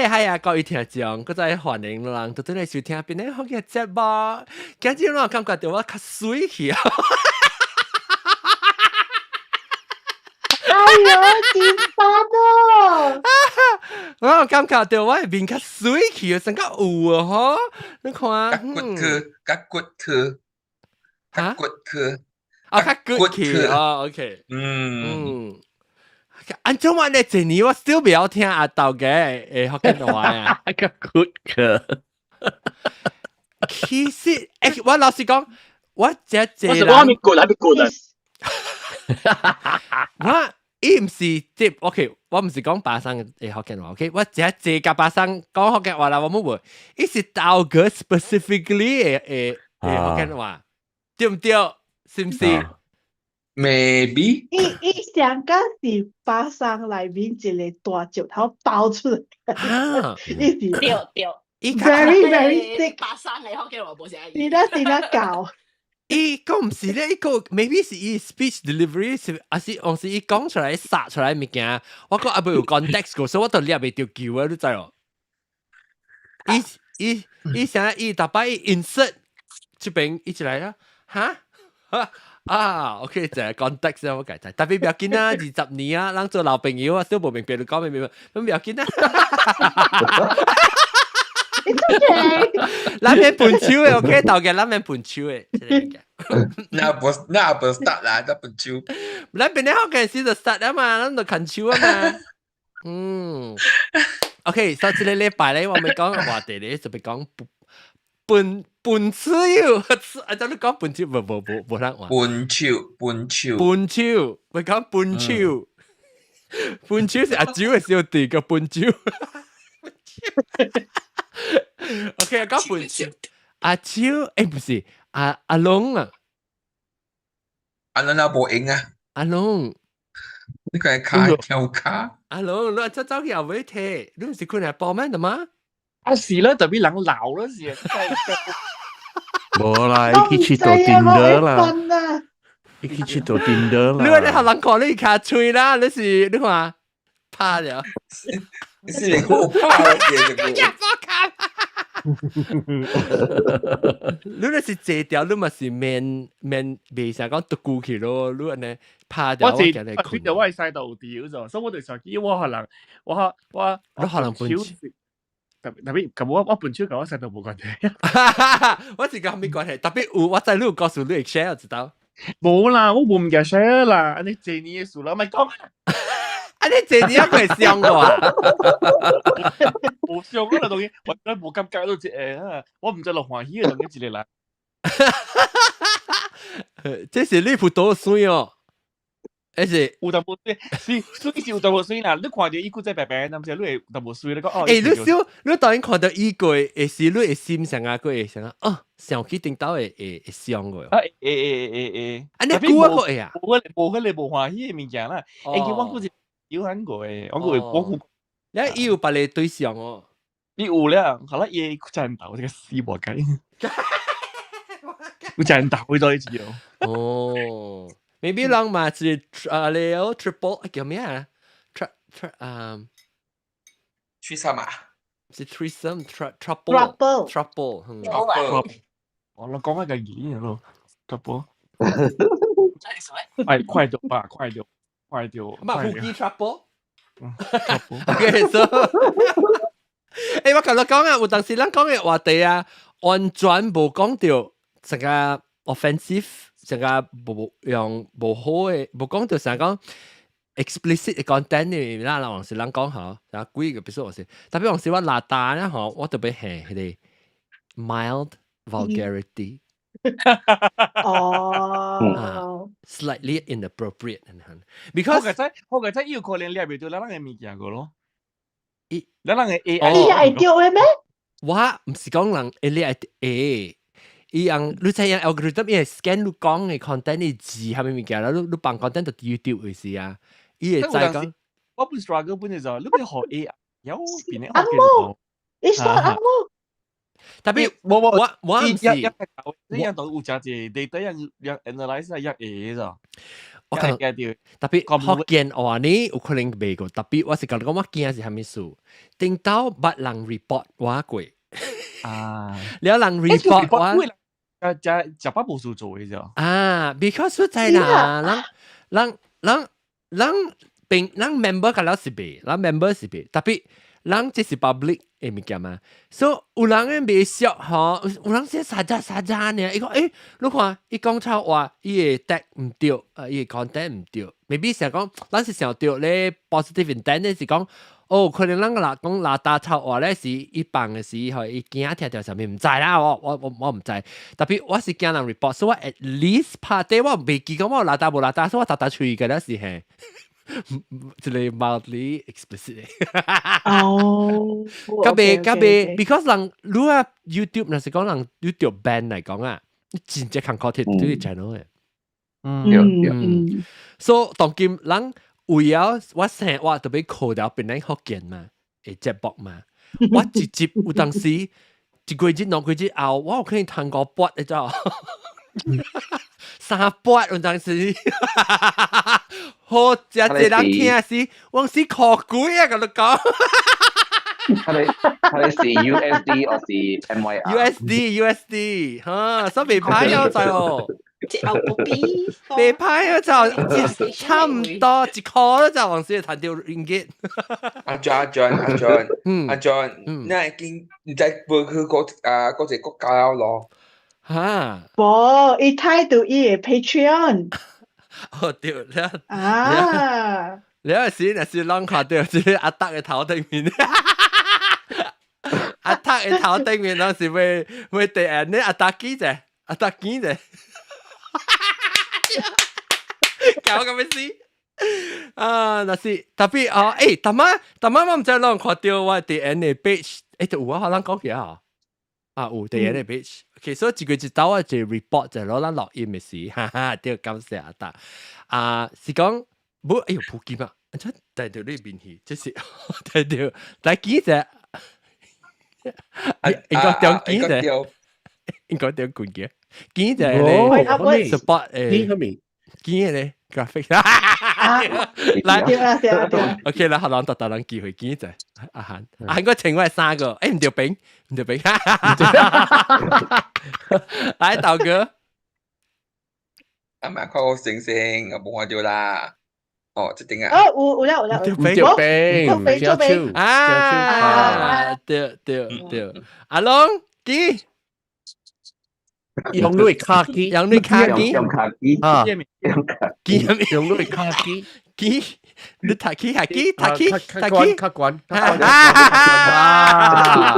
嗨嗨啊！各位聽眾，閣再歡迎人都轉來收聽邊個好嘅節目。今日我感覺著我較媠去啊！哎喲，真煩哦！我感覺著我的面較媠去啊，成個有啊吼！你看，較骨去，較骨去，較骨去，啊，較骨去哦，OK，嗯。按怎樣咧？這年我 still 袂曉聽阿豆嘅福建話啊。較骨去。其實，我老實講，我這這我是我咪骨還咪骨啊？我伊毋是即 OK，我毋是講巴生嘅福建話，OK，我這這甲巴生講福建話啦，我冇問，伊是豆哥 specifically 嘅福建話，對毋對？是毋是？ Maybe 伊上個是巴生內面一個大石頭爆出來，伊是對對，very very thick。巴生嘅福建話無啥。是啦是啦教。伊講毋是咧，伊個 maybe 是伊 speech delivery 是，還是還是伊講出來殺出來物件，我講猶未有 context 個，所以我都掠袂著球啊，你知無？伊伊伊啥伊逐擺 insert 這邊一起來啦，哈？啊，OK，就係 context 我解釋，特別不要緊啊，20年啊，咱做老朋友啊，都無明白你講咩咩，咁不要緊啊。 It's okay。咱免分手的，OK，豆家咱免分手的。那不那不 start 啦，那分手。咱邊咧好嘅時就 start 啊嘛，咱就牽手啊嘛。嗯，OK，所以這個禮拜咧，我們講話題咧，就別講分分手，啊，就你講分手，無無無無咱話。分手，分手，分手，我講分手，分手是阿蕉的小弟個分手。 OK，講分手。阿蕉，不是阿阿龍啊，阿龍那無閒啊，阿龍，你個卡跳卡，阿龍，你走走去後尾睇，你毋是困下報咩的嗎？啊是啦，特別人老啦是。無啦，伊去𨑨迌 Tinder 啦，伊去𨑨迌 Tinder 啦。你話你學人看你卡喙啦，你是你看拍了，是我拍嘅，你那是坐掉，你嘛是免免袂使講獨孤去咯，你按呢拍掉我我驚你困。我會使到掉咗，所以我就想起我可能我我你可能分手。特特別咁我分手佮我使到無關係。我是佮啥物關係？特別有我知你有告訴你會 share 我知道。無啦，我無物件 share 啦，按呢這年的事啦，莫講。啊！你這年還會傷我啊？無傷我啦，當然，我我無感覺到一個啊，我毋知落歡喜的當然一個人。這是你葡萄水哦，還是有淡薄媠，是媠是有淡薄媠啦。你看著伊閣在白白，那毋是你會有淡薄媠，你講哦。欸，你想，你當然看著伊過，會時你會心想啊，閣會想啊，哦，想起頂頭會會會傷過。啊，會會會會。啊，你久啊閣會啊？無彼個無彼個無歡喜的物件啦。欸，我閣是有韓國的，我閣會我有。你伊有別个對象哦？伊有了，後來伊戰鬥這個死無計。有戰鬥咗一次哦。哦，maybe 人嘛是啊，你有 triple 叫咩啊？tri tri 啊？threesome 啊？是 threesome trouble trouble trouble。我我講一個語咯，trouble。哎，快點吧，快點，快點。嘛，腹肌 trouble。OK，so，欸，我共你講啊，有當時咱講的話題啊，完全無講著這個 offensive，這個無用無好的，無講著啥講 explicit 的 content 的啦，人是咱講吼，啊幾個比如說是，特別有時我拉單咧吼，我特別係彼個 mild vulgarity。哦，slightly inappropriate because 我個知，我個知有可能掠袂著咱人的物件個咯。伊，咱人的 AI，伊會著的咩？我毋是講人會掠會，伊用你知影 algorithm 伊會 scan 你講的 content 的字啥物物件啦，你你放 content 到 YouTube 的時啊，伊會知講。我本 struggle 本就你欲予 AI 有變咧紅毛，你說紅毛。特別無無我我毋是，一一一樣都有誠濟 data 樣樣 analyse 一會咋。我可能特別福建話呢，有可能袂過。特別我是講講我驚是啥物事，頂到捌人 report 我過。啊，了人 report 我。加加食飽無事做嘅啫。啊，because 在啦，人人人人並人 member 個了是袂，人 member 是袂，特別人這是 public 的物件嘛，所以有人嘅袂熟吼，有人寫啥啥啥啥呢？伊講你看伊講臭話，伊會 tag 毋對，伊個 content 毋對，maybe 想講，咱是想著咧 positive intent 咧是講。哦，可能咱個講垃圾臭話咧是一般嘅時候，伊驚聽著啥物毋知啦，我毋知。特別我是驚人 report，所以我 at least 拍底我袂記講我垃圾無垃圾，所以我逐逐喙個咧是嘿，一個 mildly explicit。哦，甲袂甲袂，because 人如果 YouTube 若是講人 YouTube ban 來講啊，你真正艱苦貼這個 channel 嘅。對對。所以當今人。為了我生活特別靠了變咱福建嘛，會節目嘛，我直接有當時一個月兩個月後，我有可能趁五筆，你知道？三筆有當時，好，真濟人聽是，往時靠鬼啊，共你講。佢哋是 USD 或是 MYR？ USD USD，哈，所以袂歹哦，知哦。一後不比，袂歹啊，就差唔多一箍就往時趁著 ringgit。阿 John 阿 John 阿 John，阿 John，你已經唔知無去過啊嗰個國家咯？哈？無，伊睇到伊个 Patreon。哦對了。啊。你嗰時若是攏看著這個阿達的頭頂面，阿達的頭頂面攏是會會第二呢阿達機者，阿達機者。搞咁嘅事啊！若是特別哦，逐擺逐擺我毋知攏看著我佇 N 的 page，就有啊，可能講起啊，啊有佇 N 的 page，OK，所以一個一兜啊，一個 report 就攞咱錄音的時，哈哈，對，感謝阿達啊，是講無哎喲普及啊，這帶著你面去，這是帶著來記者，應該中記者，應該中冠嘅。見就係咧 support 見嘅咧 graphic 來對啦對啦對啦，OK 啦，可能特特人機會見就阿韓阿韓，我請我三個，毋對餅毋對餅，來豆哥，阿媽看我星星，我無看著啦。哦，這頂啊。哦，有有啦有啦，唔對餅，做餅啊，對對對，阿龍記。用你卡機，用你卡機，用卡機啊，用卡機，用你卡機，機，你讀起下機，讀起，讀起，較懸，較懸，啊！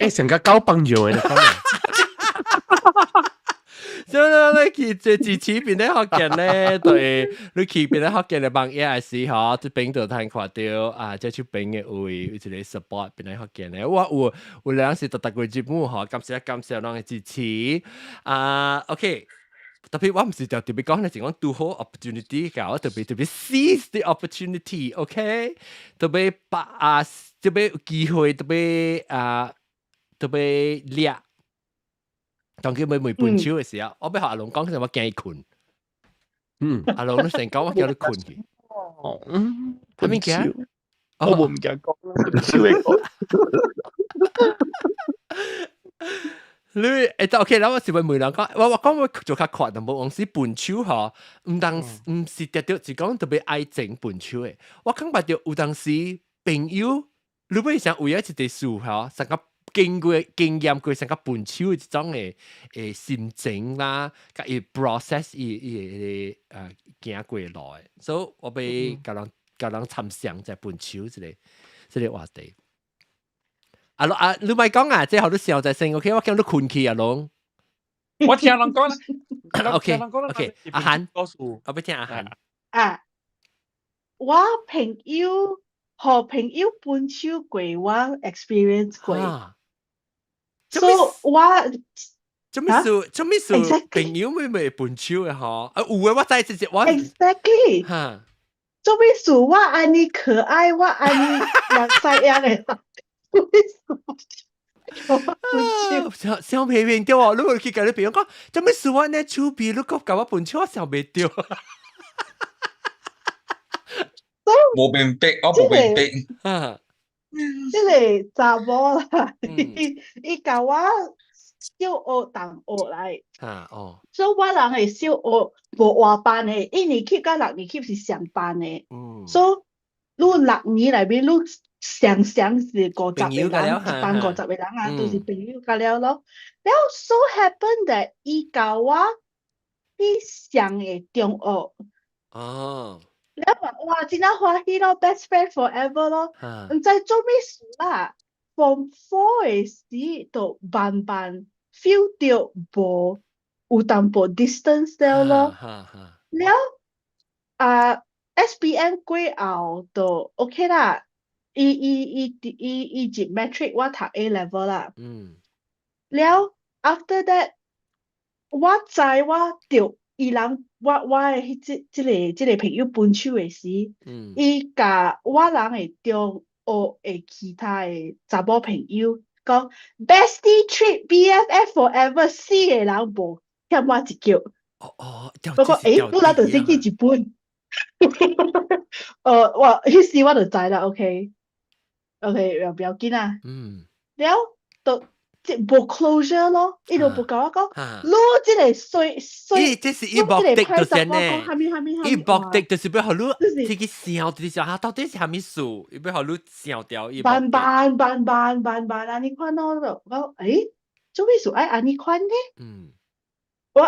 成個交朋友的。所以你去這支持邊咧福建咧，對，你去邊咧福建的網頁時吼，這邊就通看著啊，這手邊的位有一個 support 邊咧福建咧。我有有兩時特特過節目吼，感謝感謝攏的支持啊。OK，特別我毋是特特別講，是講拄好 opportunity，共我特別特別 seize the opportunity，OK，特別把啊，特別有機會，特別啊，特別掠。當佢每每搬手的時候，我欲予阿龍講，我驚伊睏。阿龍你成講我叫你睏去。啥物驚？我無毋驚講啦，手會講。你OK 啦，我是會問人講，我講我做較快，但無往時笨手吼，毋當毋是特著是講特別愛情笨手的。我感覺著有當時朋友，你欲想為咗一個事吼，成個經過經驗過成個笨手的這種的心情啦，佮伊 process 伊伊個行過來，所以我欲共人共人參詳在笨手這個話題。阿龍啊，你莫講啊，這予你想在先，OK？我叫你睏去阿龍。我聽人講啦。 OK OK，阿韓，我欲聽阿韓。啊，我朋友予朋友分手過，我 experience 過。所以我做咩事？做咩事？朋友會袂分手的吼？啊，有的我知直接我。 Exactly。哈。做咩事？我按呢可愛，我按呢兩三樣的。做咩事？想想袂明著哦，你去共你朋友講，做咩事我呢手臂，你閣共我分手，我想袂著。無明白，我無明白。這个查某啦，伊共我小學同學來，所以我人的小學無換班的，一年級佮六年級是相班的，所以你六年內面你常常是五十個人，一班50個人啊，都是朋友佮了咯。了 so happen that 伊共我去上个中學。了嘛，哇，真正歡喜咯，best friend forever 咯。毋知做咩事啦，form four 的時就慢慢 feel 著無有淡薄 distance 了咯。了啊，SPM 過後就 OK 啦，伊入 matric，我讀 A level 啦。了 after that，我知我著伊人。我的彼這個朋友分手的時，伊共我人的中學的其他的查某朋友講，bestie trip BFF forever，四個人無欠我一腳。不過你若就是去日本，我彼時我就知啦，OK，OK，不要緊啊。了，就這無 closure 咯，伊就無共我講，你這个衰衰，這是伊目的就是呢，伊目的就是欲予你自己想，就是想下到底是啥物事，伊欲予你想著伊。慢慢慢慢慢慢按呢款咯，就講，做咩事愛按呢款呢？我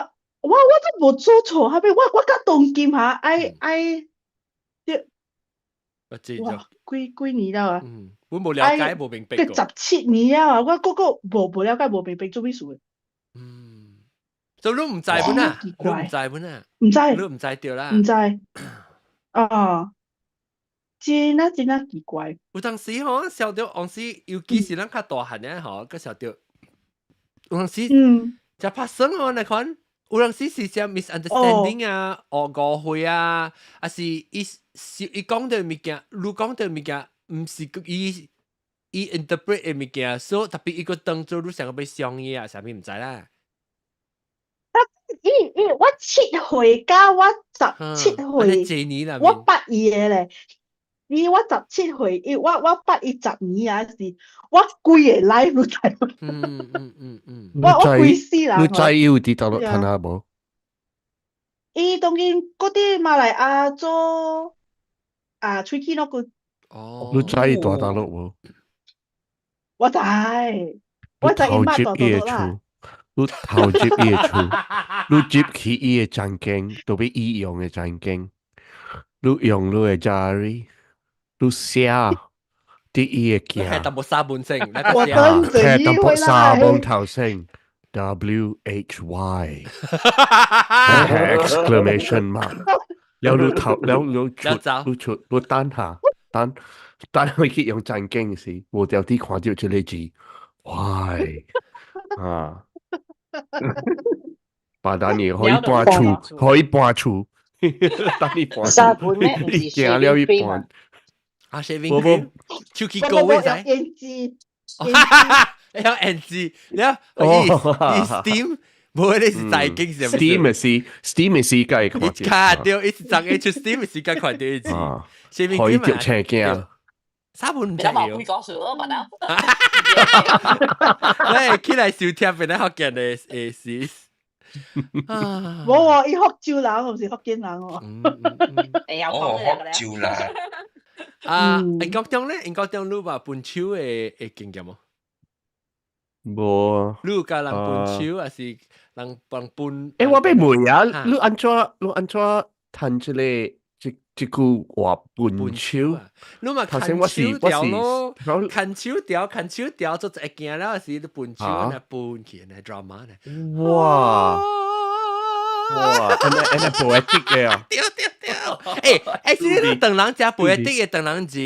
都無做錯，後尾我較當今下愛愛，哇，幾幾年了啊？嗯，我無了解，無明白。 17年啊，我閣閣無了解，無明白做咩事。嗯，所以你毋知本啊？你毋知本啊？毋知。你毋知著啦。毋知。哦，真啊真啊奇怪。有當時吼，想著往時，尤其是咱較大漢咧吼，閣想著有當時，就拍算吼，你看。有陣時是只 misunderstanding 啊，或誤會啊，還是伊講的物件，你講的物件，毋是伊 interpret 的物件，所以特別伊個當做你想欲傷伊啊，啥物毋知啦。伊我7歲佮我17歲，我捌伊的咧。伊我十七歲，伊我捌伊十年啊，是我規个 life 都知。我規世人。你知伊有佇大陸趁下無？伊當今閣佇馬來亞做啊，喙齒那個。哦。你知伊蹛大陸無？我知，我知伊捌蹛大陸啦。你偷入伊的厝，你入去伊的房間，特別伊用的房間，你用你的 diary，你寫佇伊的鏡，係淡薄沙本先，我等係淡薄沙本頭先，WHY exclamation mark，了你頭，了你出，你出，你等下，等等去去用房間時，無著佇看著這个字，why 啊？把等你可以搬厝，可以搬厝，等你搬厝，你行了一半。啊，shaving cream，手機高位仔。胭脂，你有胭脂，你有伊 steam，無你是在經是？steam 的是 steam 的時間看著。卡對，伊是昨下出 steam 的時間看著伊字。可以著青鏡。沙本唔知有。幾個數咯，嘛。喂，起來收聽變得福建的誒是。無喎，伊福州人，毋是福建人哦。哦，福州人。啊，英國中咧，英國中你話分手的經驗無？無。你有共人分手，還是人幫分？我欲問啊，你按怎談這個這句話分手？你嘛牽手條咯，牽手條，牽手條做一件了，是你分手呢分去呢 drama 呢？哇！哇，按呢按呢 poetic 的啊！對對對，是你唐人食 poetic 的唐人字。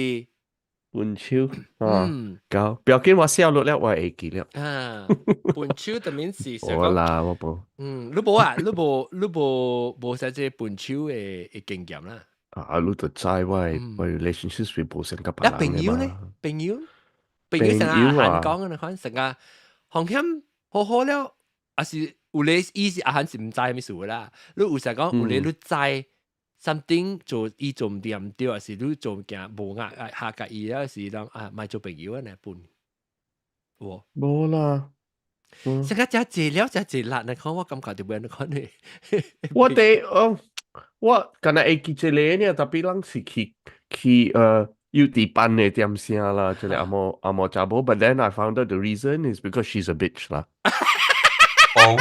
分手，嗯，夠，不要緊，我寫落了，我會記了。啊，分手的面是。無啦，我無。嗯，你無啊？你無你無無啥這分手的經驗啦？啊，你就知我的我 relationship 是無相佮別人朋友呢？朋友？朋友成阿韓講嘅，可能成個風險好好了，還是有咧意思阿韓是毋知咩事啦。你有時講有咧你知 something 做伊做毋掂對，還是你做物件無壓下甲伊，還是講啊，莫做朋友啊，呢本。無無啦。成個真濟了，真濟力，你看我感覺就袂你看你。我哋哦，我敢若會記一個爾，特別咱是去有佇班的點聲啦，這個紅毛紅毛查某，but then I found out the reason is because she's a bitch 啦。哦，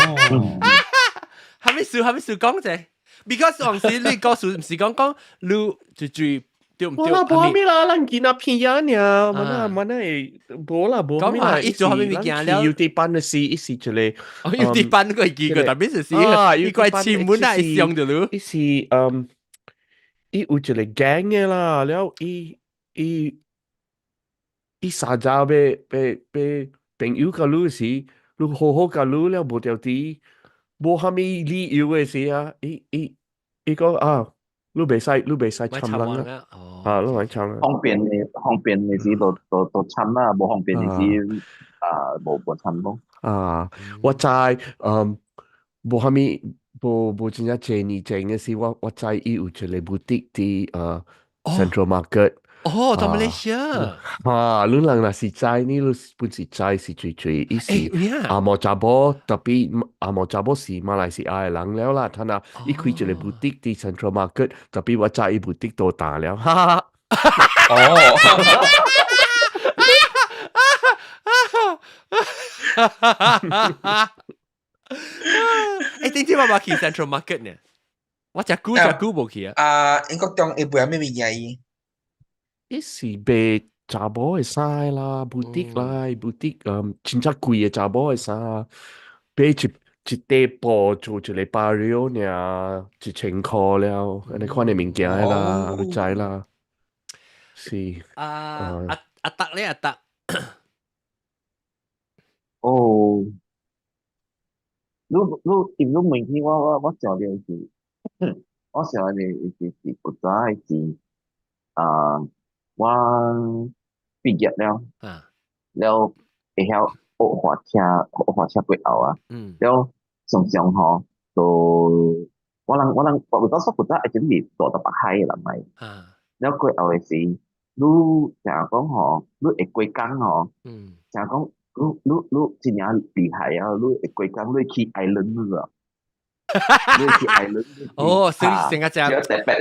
係咪事？係咪事講者？Because 往時你告訴毋是講講你就最對毋對？無啦，無啥物啦，咱囡仔片仔爾，無啦，無啦會，無啦，無啥物啦。伊做啥物物件了？有佇班的時，伊是一個，哦，有佇班個會記過，特別是伊個前門係上著咯。伊是伊有一個 gang 的啦，了伊三早欲朋友佮你時，你好好佮你了，無著佇無啥物理由的時啊，伊講啊，你袂使摻人啊，啊，你莫摻啊。方便的時就摻啦，無方便的時啊，無摻咯。啊，我知，無啥物，無真正濟年前的時，我知伊有一個 boutique 佇Central Market。哦，到馬來西亞。啊，你人若是知，你本是知是最最，伊是紅毛查某，特別紅毛查某是馬來西亞的人了啦。他若伊開一個 boutique 佇 Central Market，特別我知伊 boutique 都大了，哈哈哈。哦。哈。欸，頂次我捌去 Central Market 呢，我誠久誠久無去啊。啊，英國中會賣啥物物件伊？伊是賣查某的衫啦，boutique 啦，boutique 真正貴的查某的衫，買一塊布做一個 pareo 爾，1000箍了，按呢款的物件的啦，你知啦。是。啊阿達咧阿達。哦。你問起我想著是，我想的是古早的時，啊，我畢業了，了會曉學滑車，學滑車過後啊，了常常吼，就我人我當初古早會準備住到北海的人來，了過後的時，你成日講吼，你會過江吼，成日講。你真正厲害啊！你會過江，你去 island 啊？你去 island？哦，成成個只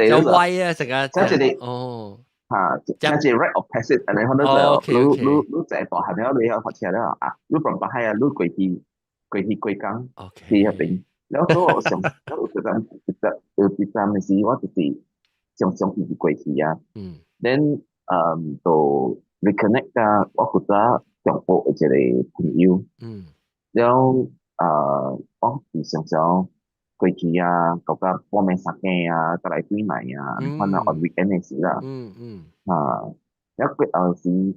只威啊，成個這一個哦，嚇，這一個 rite of passage，按呢可能就你在大漢了，你曉學車了啊？你從北海啊，你過去過江去彼邊，了我上，了有一站有一站的時，我就是常常一直過去啊。Then 就 reconnect 啊，我古早中學的一個朋友，了啊，我是常常過去啊，到甲半暝3更啊，再來轉來啊，反正 on weekend 的時啦，啊，了過後時，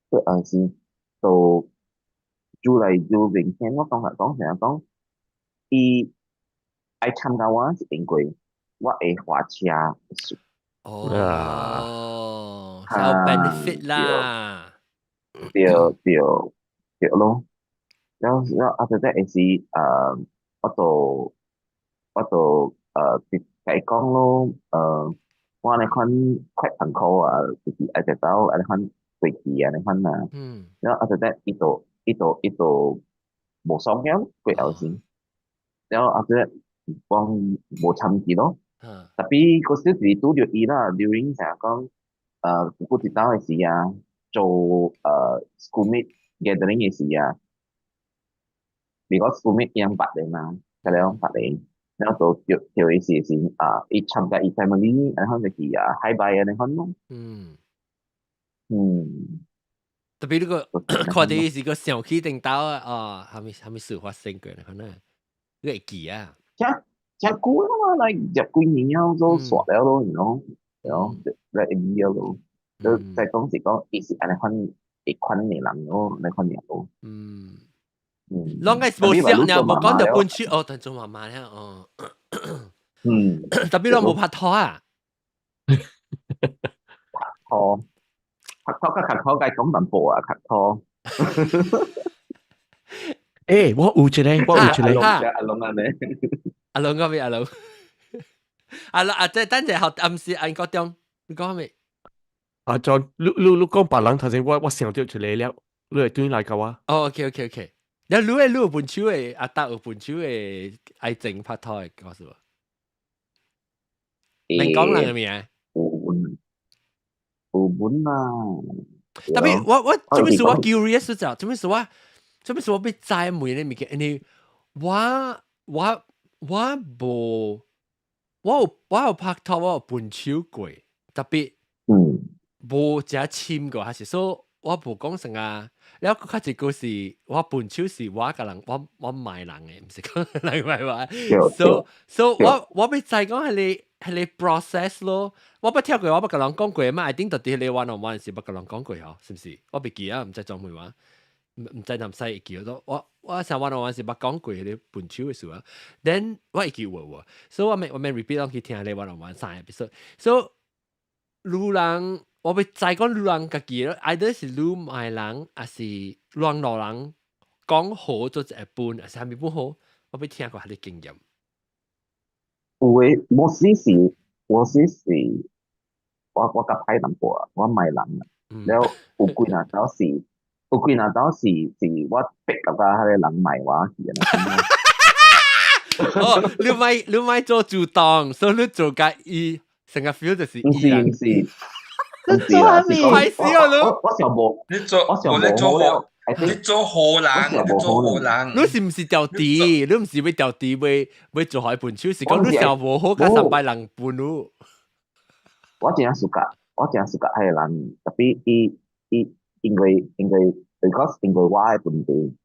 過後時就愈來愈明顯，我講來講成日講，伊愛參加我是因為我會滑車。哦，有 benefit 啦，對對對咯，然後然後後頭會時，我就共伊講咯，我按呢款快朋友啊，就是愛直走按呢款過去按呢款啊，然後後頭伊就無爽了，過後時，然後後頭講無參與咯。特別嗰時就是拄著伊啦，during 成日講，過一道的時啊，做schoolmate gathering 的時啊，because schoolmate 伊捌的嘛，甲了捌的，然後就叫叫伊時時啊，伊參加伊 family，然後就去啊 hi bye 按呢款咯。特別呢個看到伊是個想起頂頭啊，哦，啥物事發生過呢？可能你會記啊？這這久了嘛，來10幾年了，都煞了咯，you know，然後來會記咯。就再講是講，伊是按呢款一款的人咯，按呢款人咯。攏該無識呢，無講到本書哦，但做媽媽咧哦。特別攏無拍拖啊？拍拖，拍拖佮拍拖該講淡薄啊，拍拖。欸，我有一個，我有一個。阿龍阿龍啊，你。阿龍講咩？阿龍。阿龍啊，即係等陣學暗時按國中，你講咩？阿 John，你講別人頭先，我想到一個了，你會轉來共我。哦，OK。你你有分手的，阿達有分手的愛情拍拖的故事無？免講人的名。有本有本啊。 Tapi 我做咩事我 curious 就，做咩事我欲知問的物件，因為我無我有拍拖，我有分手過，tapi 無誠深過，還是說我無講啥啊？了較一個是我分手是我共人我賣人的，毋是講人賣我。So 我欲知講彼個 process 咯，我捌聽過，我捌共人講過嘛，I think 到佇彼個 one on one 是捌共人講過吼，是毋是？我袂記啊，毋知裝咩話，毋知南西會記得。我上 one on one 是捌講過彼個分手的事啊。Then 我會記有無？所以我免 repeat 攏去聽彼個 one on one 三個 episode。So 女人，我欲知講女人家己咯，either 是女賣人，抑是兩路人講好做一個分，抑是啥物不好，我欲聽過彼個經驗。有的，我是我較歹淡薄啊，我賣人啊，了有幾若道是，有幾若道是我逼到甲彼個人賣我去啊。哦，你莫做主動，所以你做甲伊成個 feel 就是毋是毋是，你做啥物？歹勢啊你！我想無，你做我想你做無好了，你做好人，你做好人。你是毋是調低？你毋是欲調低欲做好分手？是講你想無好，佮三擺人分你。我真正 suka，我真正 suka 彼個人，tapi 伊因為 because 因為我的問題，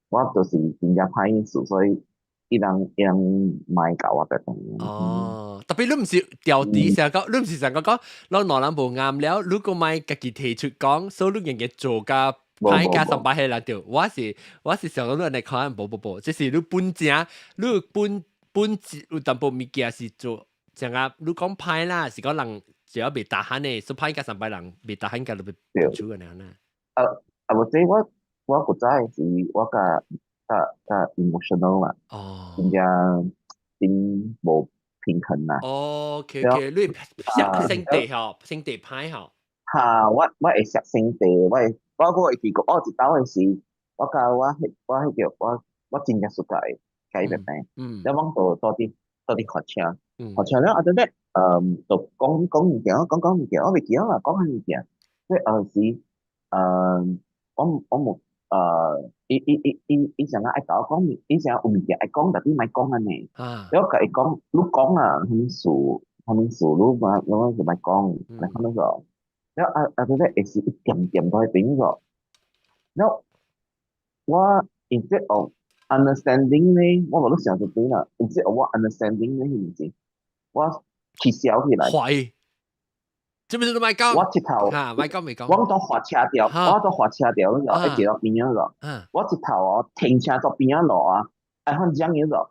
我就是真正歹意思，所以伊人莫共我別動。哦，tapi 你毋是調低，成日講，你毋是成日講，咱兩人無啱了，你閣莫家己提出講，所以你應該做甲歹加三擺彼人對。我是想講你按呢看，無無無，這是你本正，你本本有淡薄物件是做，像啊，你講歹啦，是講人只要袂 tahan 的，所以歹加三擺人袂 tahan 甲你欲出個樣啦。啊啊，或者我古早時我較較較 emotional 啦，真正真無平衡啦。哦，OK，你性地吼，性地歹吼。哈，我會錫性地，我會記講，我一道的時，我佮我彼個我真正 suka 共伊變變，了阮就倒佇學車，學車了後咧，就講講物件，講講物件，我袂記得啦，講彼物件，所以後時，我無，伊想愛共我講，伊想有物件愛講，但你莫講按呢，了我共伊講，你講啊，啥物事，啥物事，你嘛你就莫講，來看那個，了啊啊，後咧會是一點點都會變咗，了我 instead of understanding 呢，我無咧想就對啦，instead of 我 understanding 呢，是毋是？我起笑起來。懷疑，這不是都莫講？我一頭，哈，莫講未講。我都滑車掉，我都滑車掉，那個一坐到邊仔個。我一頭哦，停車到邊仔路啊，愛反講伊個。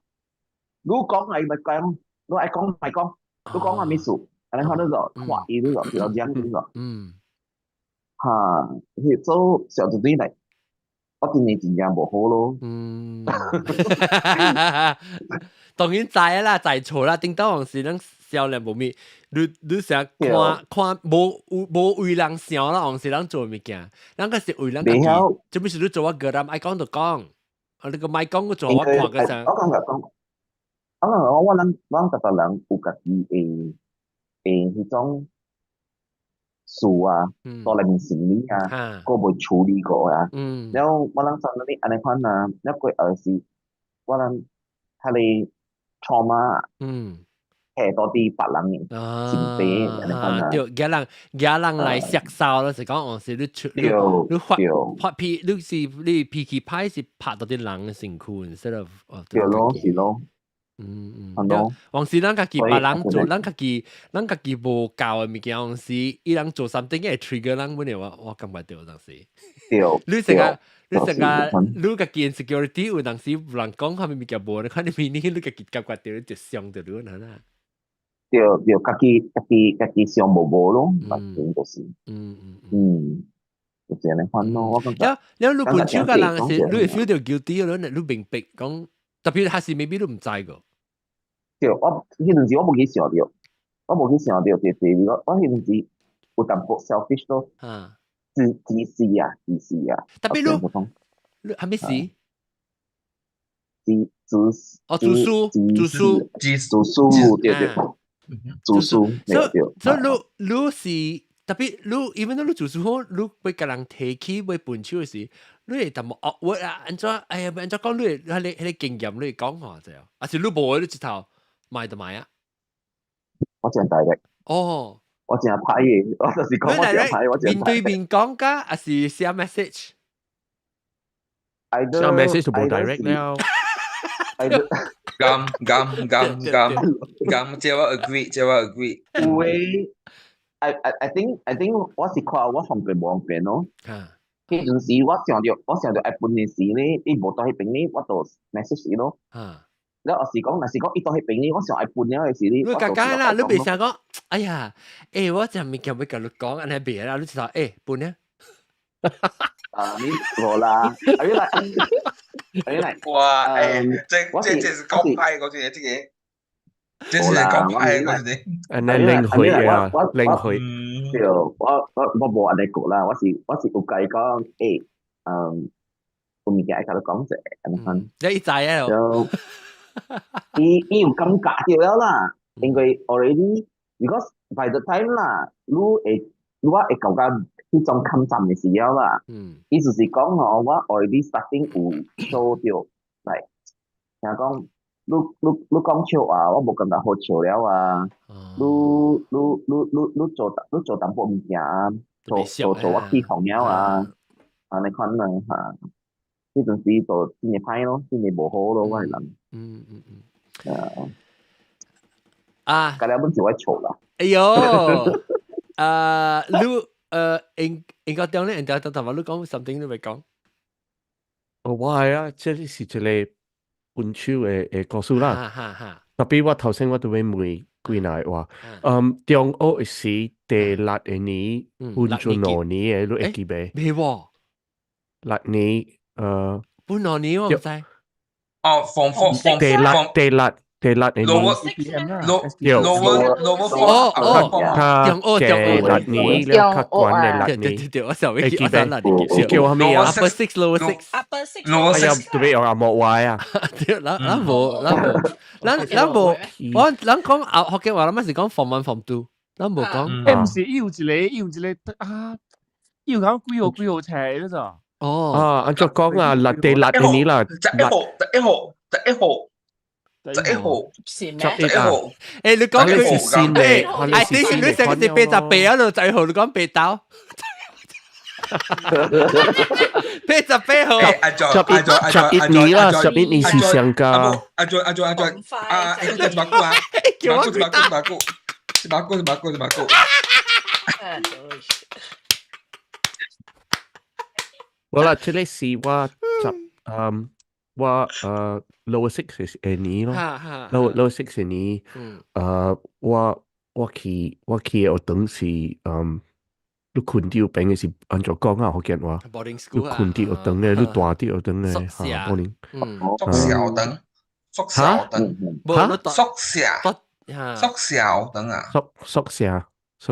你講愛莫講，你愛講莫講，你講啥物事？按呢款那個懷疑那個，就講那個。哈，彼做小弟弟來，我今年真正無好咯。當然知啦，知錯啦，頂當時咱少年無物，你成日看看無無為人想啦，往時咱做物件，咱個是為咱家己，這不是你做我個人愛講就講，啊你個莫講，我做我看個啥。我感覺講，我感覺我咱逐個人有家己的彼種事啊，在內面心理啊，閣未處理過啊。了我人啥物按呢款啊，了過後是，我人彼個 trauma，下到佇別人的身邊按呢款啊。對，舉人來錫梢啦，是講哦，是你出你發脾，你是你脾氣歹是拍到佇人的身軀，instead of 對咯，是咯。往時咱家己別人做，咱家己無夠的物件，往時伊人做 something 會 trigger 咱本來我感覺著當時。對。你成個你家己 insecurity 有當時人講啥物物件無，你看你面你家己感覺著就傷著你啦。對對，家己家己家己想無無咯，反正就是，就是按呢款咯，我感覺。了了，你分手佮人是，你會 feel 到 guilty 咯，你明白講，特別還是 maybe 你毋知個。對，我彼陣時我無去想著，我無去想著，就是我我彼陣時有淡薄 selfish 咯，自自私啊，自私啊。特別你，你係咩事？自自私。哦，自私，自私，自私，對對，自私，對對。所以你你是特別你，even 你自私好，你欲共人提起欲分手時，你會淡薄 awkward 啊？按怎？哎呀，按怎講？你會彼個彼個經驗，你會講話者？還是你無？你一頭賣就賣啊？我真大力。哦，我真歹嘅，我就是講我真歹，我真面對面講㗎，還是寫 message？寫 message 就無 direct 了。咁咁咁咁咁，這我 agree，這我 agree。有誒，I think 我是看我方便無方便咯。彼陣時我想著，我想著愛分的時咧，伊無佇彼邊咧，我就 message 伊咯。了後是講，若是講伊佇彼邊咧，我想愛分了的時咧，你講講啦，你袂想講，哎呀，欸，我這物件欲共你講，按呢袂啦，你知道，欸，分啊。啊，你無啦，啊你來，啊你來，哇，欸，這這這是講歹嗰隻，這個，這是講歹嗰隻。按呢領會啊，領會。對，我我我無按呢講啦，我是我是有共伊講，欸，嗯，有物件愛共你講者，按呢款。你伊知啊？伊伊有感覺著了啦，因為 already because by the time 啦，你會你我會感覺彼種抗戰的時候啦，意思是講吼，我 already starting 有 show 著，like 聽講你你你講笑話，我無感覺好笑了啊，你你你你你做你做淡薄物件啊，做做做我起哄了啊，按呢款啊嚇，彼陣時就真會歹咯，真會無好咯，我的人。啊，今日本是我錯啦。哎喲，啊，你應應該點咧？人哋頭頭你講 something 你未講？哦，我係啊，這裡是一個分手的的故事啦。特別我頭先我都欲問幾若個話，嗯，中學是第六個年，分做兩年的，你會記袂？未喎。六年，分兩年我毋知。哦，放放放第六第六第六個年， lower lower lower 哦哦，較低六年，了較懸的六年。對對對，我想欲記，我想六年。是叫啥物啊？Upper six, lower six。 Upper six。哎呀，特別用紅毛話啊。對，咱咱無，咱無，咱咱無，我咱講啊，福建話，咱嘛是講 form one form two，咱無講。欸，毋是，伊有一個，伊有一個啊，伊有講幾號幾號冊嗰咋？哦。啊，按怎講啊？六第六個年啦，十一號，十一號，十一號。十一號，是咩？十一號。欸，你講佢是新的，哎，你你成個是88啊？你十一號，你講八刀。88號。 11十一年啦，11年是上加。阿俊阿俊阿俊，啊，欸，一百個啊，一百個一百個一百個，一百個一百個一百個。無啦，這個是我十嗯。我lower six 是年咯，lower lower six 年，我我去我去學堂是嗯，你睏佇邊的是按怎講啊？福建話，你睏佇學堂的，你住佇學堂的，嚇，boarding，宿舍學堂，宿舍學堂，嚇，宿舍，宿舍學堂啊，宿宿舍，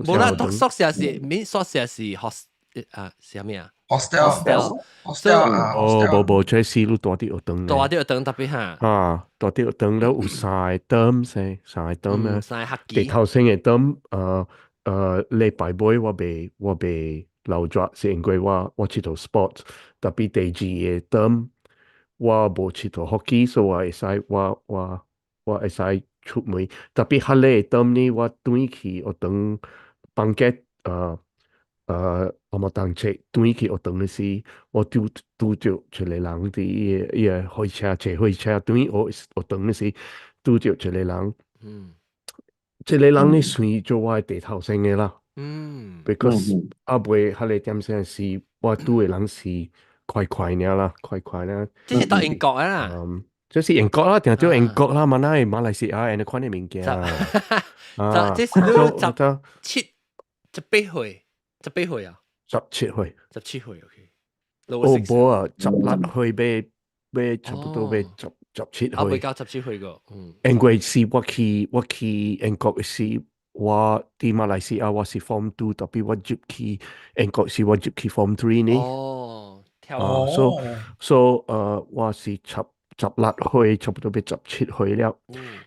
無啦，讀宿舍是，免宿舍是 host 啊，是啥物啊？ hostel，hostel 啊，哦，無無，這是你住佇學堂。住佇學堂特別哈。啊，住佇學堂了有三個 term 唎，三個 term 啊。三個學期。第頭先個 term，禮拜尾我袂我袂留住，是因為我我𨑨迌 sport，特別第二個 term 我無𨑨迌 hockey，所以我會使我我我會使出門。特別較尾個 term 呢，我轉去學堂放假，我無當車轉去學堂的時，我拄拄著一個人佇伊个伊个火車坐火車轉學學堂的時，拄著一個人。這個人呢算做我的地頭生的啦。Because 猶未彼個點聲是，我拄的人是快快爾啦，快快爾。這是到英國啊？嗯，這是英國啦，定做英國啦，馬來馬來西亞按呢款的物件。啊，這是你十七十八歲，十八歲啊？ 17歲。 17歲，OK。哦，無啊，16歲欲差不多欲十七歲。啊，未到十七歲個，嗯。因為是我去英國時，我佇馬來西亞我是 Form 2，特別我入去英國時我入去 Form 3 呢。哦，跳。哦，so 我是16歲，差不多欲十七歲了。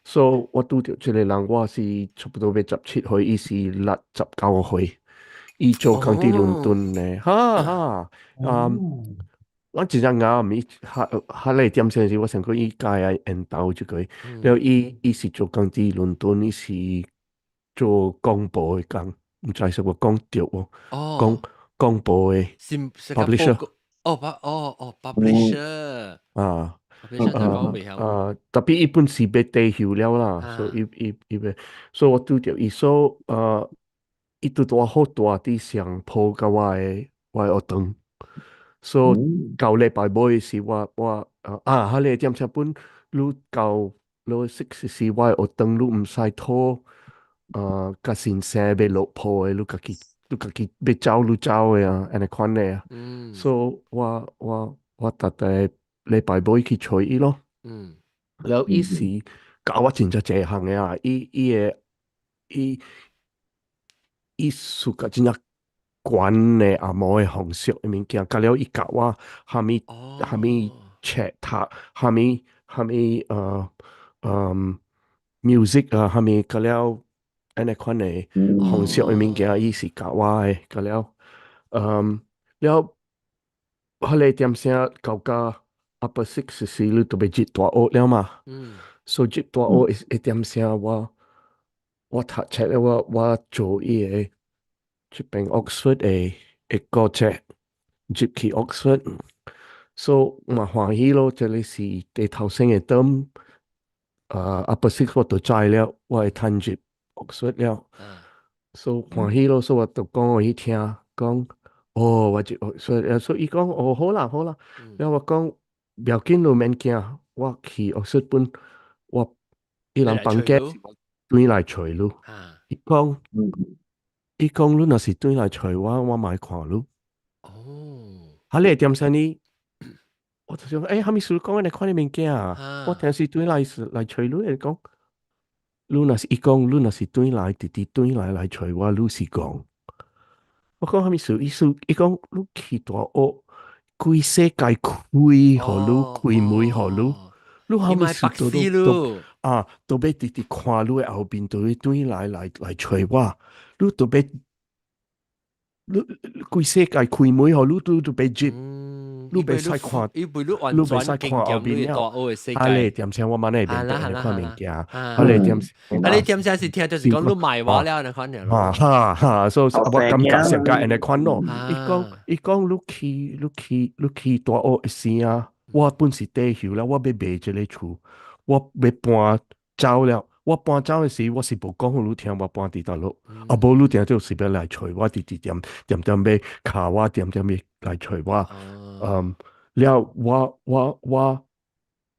So 我拄著這個人，我是差不多欲十七歲，伊是69歲，伊做工佇倫敦咧，哈哈，嗯。我真正𠢕，伊較較咧點先時，我想講伊共愛緣投這個，了伊是做工佇倫敦，伊是做廣播的工，毋知是我講對無？講廣播的 publisher。哦，哦哦，publisher。啊。啊，特別伊本是欲退休了啦，所以伊伊伊欲，所以我拄著伊，所以伊拄拄好蹛佇上鋪佮我的學堂。所以舊禮拜尾時我啊，彼個點聲本你到 lower six 時我的學堂你毋使討共先生欲落鋪的，你家己欲走你走的啊，按呢款的啊。所以我逐逐禮拜尾去揣伊咯。了伊是教我真正濟項的啊，伊伊的伊伊屬個真正懸的紅毛的方式的物件，佮了伊教我蝦米蝦米冊讀，蝦米蝦米music 啊，蝦米佮了按呢款的方式的物件，伊是教我的，佮了了彼個點聲到甲 upper six 時，你就欲入大學了嘛。所以入大學一點聲我讀冊了，我做伊個這邊 Oxford 的國冊入去 Oxford，所以嘛歡喜咯，這個是第頭先的 term，upper six 我就知了，我會通入 Oxford 了，所以歡喜咯，所以我就講予伊聽，講哦，我入 Oxford，所以伊講哦，好啦好啦，了我講不要緊，你免驚，我去 Oxford 本，我伊人放假轉來揣你，伊講。伊講你若是轉來揣我，我嘛會看你。哦，啊，你會點啥呢？我就想，欸，啥物事講按呢款的物件啊？我聽是轉來是來揣你，伊講，你若是伊講，你若是轉來，直直轉來來揣我，你是講。我講啥物事？意思伊講你去大學，規世界開予你，開門予你，你啥物事都都啊，都欲直直看你的後面，都欲轉來來揣我。你都欲，你規世界開門予你，你都欲入，你袂使看，你你袂使看後面了。啊，你點聲我嘛會明白按呢款物件，啊，你點，啊，你點聲是聽就是講你賣我了按呢款爾。啊哈哈，所以我感覺上較按呢款咯。伊講你去大學時啊，我本是退休了，我欲賣這个厝，我欲搬走了。我搬走的時，我是無講予你聽，我搬佇佗落，啊無你定就是欲來揣我，直直點點點欲敲我，點點欲來揣我。嗯，了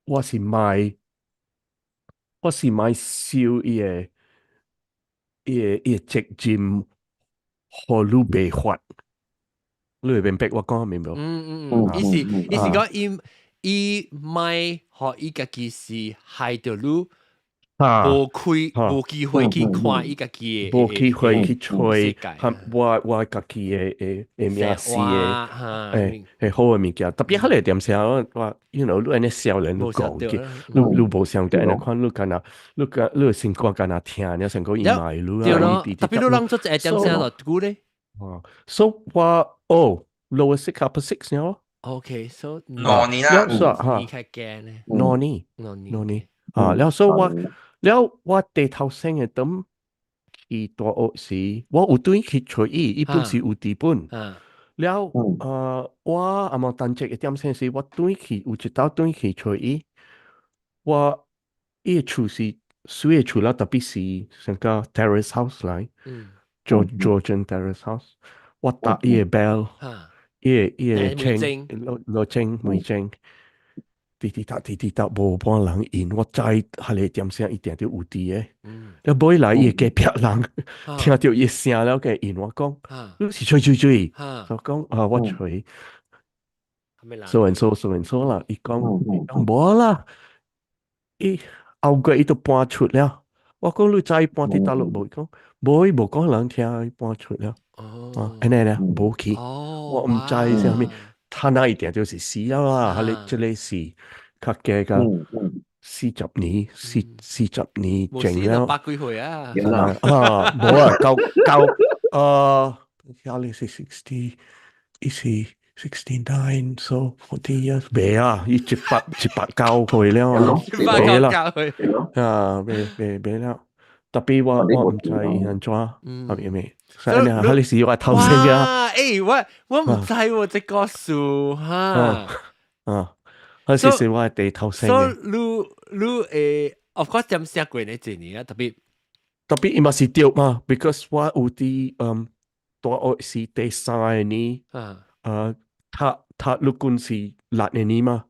我是莫受伊的責任，予你袂發，你會明白我講啥物無？嗯嗯嗯，意思講伊莫予伊家己是害著你。無開無機會去看伊家己的，無機會去揣我家己的名字的，好的物件。特別彼個點聲，我 你按呢少年你講，你無想著按呢款，你敢若你敢你心肝敢若疼，你想講伊嘛會你啊，特別你人做一個點聲就久咧。哦，所以我哦，lower six upper six 了。 OK，so 兩年啦，你較驚咧？兩年，兩年，兩年。啊，了所以我。了，我第頭先的當去大學時，我有轉去揣伊，伊本是有佇本。了，我阿毛單這個點先時，我轉去有一道轉去揣伊，我伊的厝是水的厝啦，特別是像個 terrace house 來，Georgian terrace house，我打伊的 bell，伊的鐘，落鐘門鐘，滴滴答滴滴答，無半人應，我知彼个點聲一定著有佇的。了尾來伊隔壁人聽著伊聲了，共應我講，你是吹吹吹，我講啊，我吹。So and so so and so 啦，伊講講無啦，伊後過伊都搬出了。我講你知搬佇佗落無？伊講無，伊無講人聽，伊搬出了。哦，按呢咧，無去。我毋知啥物，他那一定就是死了啦。彼个這个是較加較40年，四十年前了。百幾歲啊？啊，無啊，九九啊，遐個是 60，伊是 69，so 40 years，未啊，伊109歲了啊，未啦，啊，未未未了。特別我毋知伊按怎，係咪？所以你彼個是我頭先嘅。欸，我毋知喎，這個數哈。啊，彼是我第頭先。所以你你會，of course 點寫過呢這年啊，特別特別伊嘛是對嘛，because 我有佇大學是第三年，讀讀陸軍是6年嘛，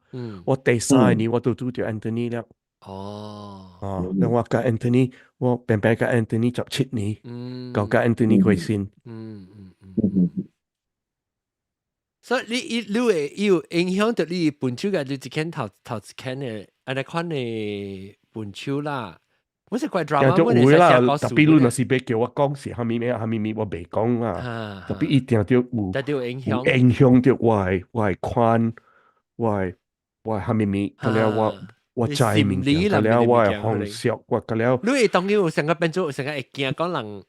我第三年我都拄著 Anthony 了。啊，那我佮 Anthony，我平平佮 Anthony 17年，到佮 Anthony 過身。所以你你會有影響到你分手嘅，你一間頭頭一間的，按呢款的分手啦。我是怪 drama，我有啦，特別你若是欲叫我講是啥物物，啥物物，我袂講啦。特別一定著有影響，影響著我的款，我的啥物物，佮了我知物件，佮了我的方式，我佮了。你會當然有成個變做成個會驚講人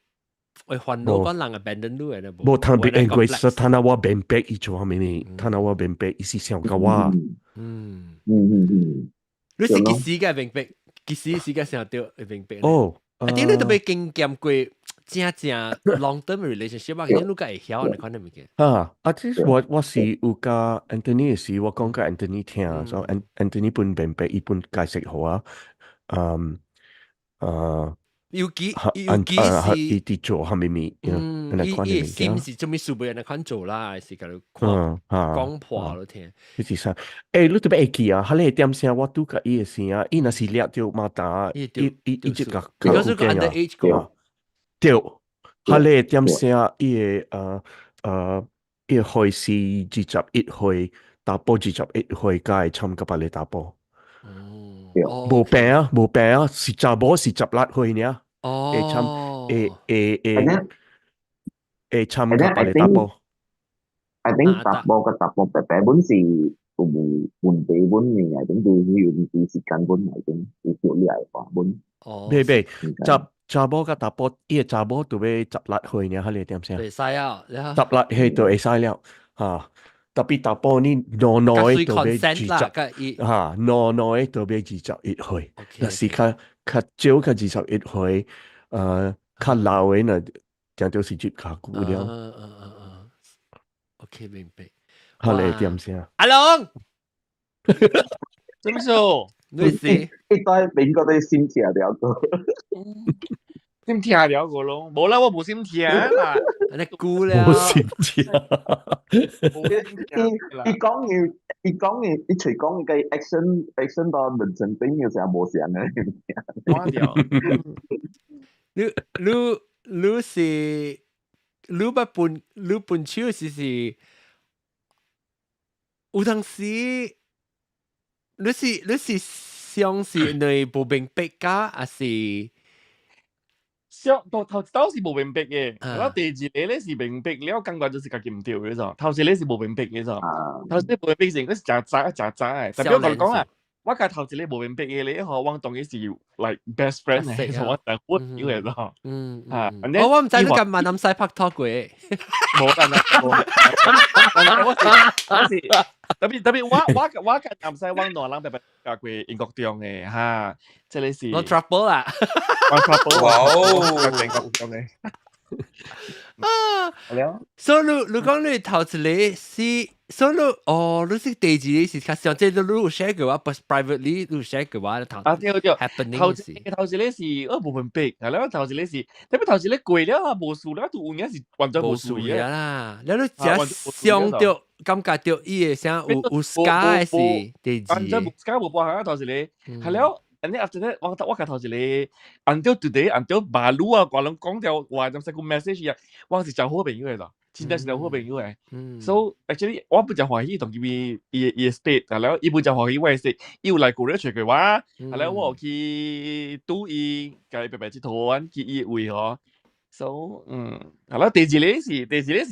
會煩惱講人 abandon 你的無通別因為說，他若我明白伊做啥物物，他若我明白伊是想佮我。你是幾時個明白？幾時時間想著會明白？哦，啊，點你都未經驗過正正 long term relationship 啊？你較會曉按呢款的物件。啊，啊，這我是有佮 Anthony 的時，我講共 Anthony 聽，所以 Anthony 本明白，伊本解釋予我，嗯，尤其是伊佇做啥物物，嗯，伊心是做物事欲按呢款做啦，還是共你看講破了聽？你是啥？欸，你特別會記啊？彼个點聲我拄共伊的聲，伊若是掠著馬達，伊伊伊就共較是個 underage 個。對，彼个點聲，伊的伊的歲是21歲，查埔21歲，才會參佮別个查埔。哦，無病啊，無病啊，是查某是16歲爾。哦，會參會會會會參佮別个查埔。 I think 查某佮查埔白白本是有問題本嘅，I think 對有啲時間本，I think 有少啲來話本。哦，袂袂，查查某佮查埔，伊个查某著欲16歲爾，彼个點聲？會使啊， 16歲就會使了，哈。特別查埔呢，兩兩个著欲二十，哈，兩兩个著欲21歲，若是較較少較21歲，較老的呢，定著是接較久了。嗯嗯嗯嗯，OK，明白。彼个點聲？阿龍，怎麼說？你是？一代美國的心痛了個，心痛了個咯，無啦，我無心痛啦，你估了。無心痛。伊講伊伊講伊伊隨講個 action action 到人生頂有時候無像嘅。忘掉。你你你是你捌分你分手是有當時你是相是你無明白㗎，還是？相頭頭一道是無明白嘅，然後第二個咧是明白了，感覺就是家己毋對嘅啫。頭一個是無明白嘅啫，頭一個無明白是，我是誠早誠早嘅。特別我共你講啊，我共頭一個無明白嘅咧，吼，我當伊是 like best friend 嚟，我但好朋友嚟啫。啊，我毋知你共閩南西拍拖過。無啦，無。我是特別特別，我共南西我兩人白白嫁過英國中嘅哈，這個是。我 trouble 啦。我 trouble。哇哦！英國中嘅。啊，所以你你講你頭一個是，所以你哦，你是第二個是較上，這你有 share 過我，不是 privately 你有 share 過我頭。啊對對， happening 頭一個是我無明白，係啦，頭一個是，特別頭一個過了啊，無事了，都有影是完全無事啦。了你真想著感覺到伊會啥有 scar 是第二完全無 scar 無半項啊，頭一個係了。And then after that，我共頭一個，until today，until 馬路啊，我攏講掉話，就 send 個 message 啊，我是真好朋友嚟咋，真正是真好朋友嚟。So actually，我不真歡喜同伊伊伊 state，係了，伊不真歡喜我 state，伊有來過咧揣過我，係了我有去拄伊，共伊白白佚佗，去伊位嗬。So 係啦，第二個是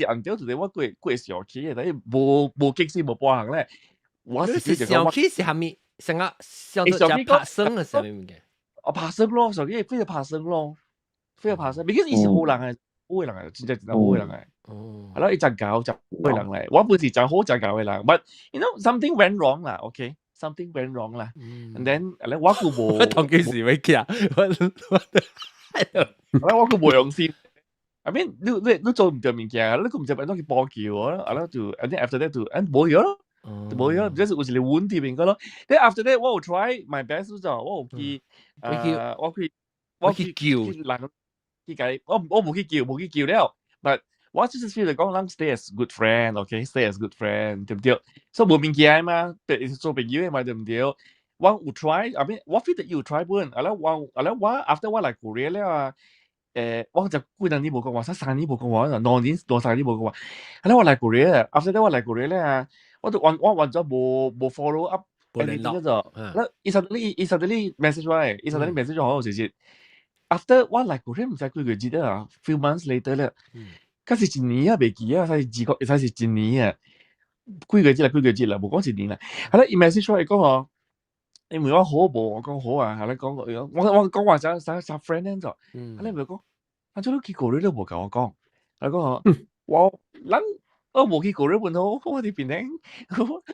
until today 我過過想起嘅，但係無激死無半項咧。我是想起是啥物？成個想到只拍生嘅啥物物件？啊，拍生咯，手機非常拍生咯，非常拍生，because 伊是好人嚟，好嘅人嚟，真正真正好嘅人嚟。係咯，伊真搞真好嘅人嚟，我本是真好真搞嘅人，but you know something went wrong 啦，OK，something went wrong 啦，and then 咧我個無，當幾時會記啊？我個無用心。I mean，你做唔對物件，你個唔知按怎去補救啊？啊，就 and then after that 就 and 無咗咯。無咗，就是有一個問題變個咯。Then after that，我有 try my best 就，我有去，我去救人，去解，我無去救，無去救了。But 我就是 feel 講，咱 stay as good friend，OK，stay as good friend，對唔對？所以無物件嘛，做朋友嘛，對唔對？我有 try，I mean，我 feel 有 try 本，啊咧我 after 我來 Korea 了啊。我就幾兩年無講話，三年無講話，2年2、3年無講話。啊咧我來 Korea，after that 我來 Korea 咧啊，我就完全無 follow up 聯絡咗。那伊 suddenly message 我，伊 suddenly message 我就是 after 我來 Korea 毋知幾個月啊，few months later 咧，嗰是一年啊，袂記啊，才是2個，才是一年啊，幾個月啦，幾個月啦，無講一年啦。啊咧伊 message 我伊講哦，你問我好無？我講好啊，係咧講我講話啥啥啥 friend 咧就，啊你咪講，啊做你去過你都無共我講，啊講我咱我無去過日本好，我佇檳城，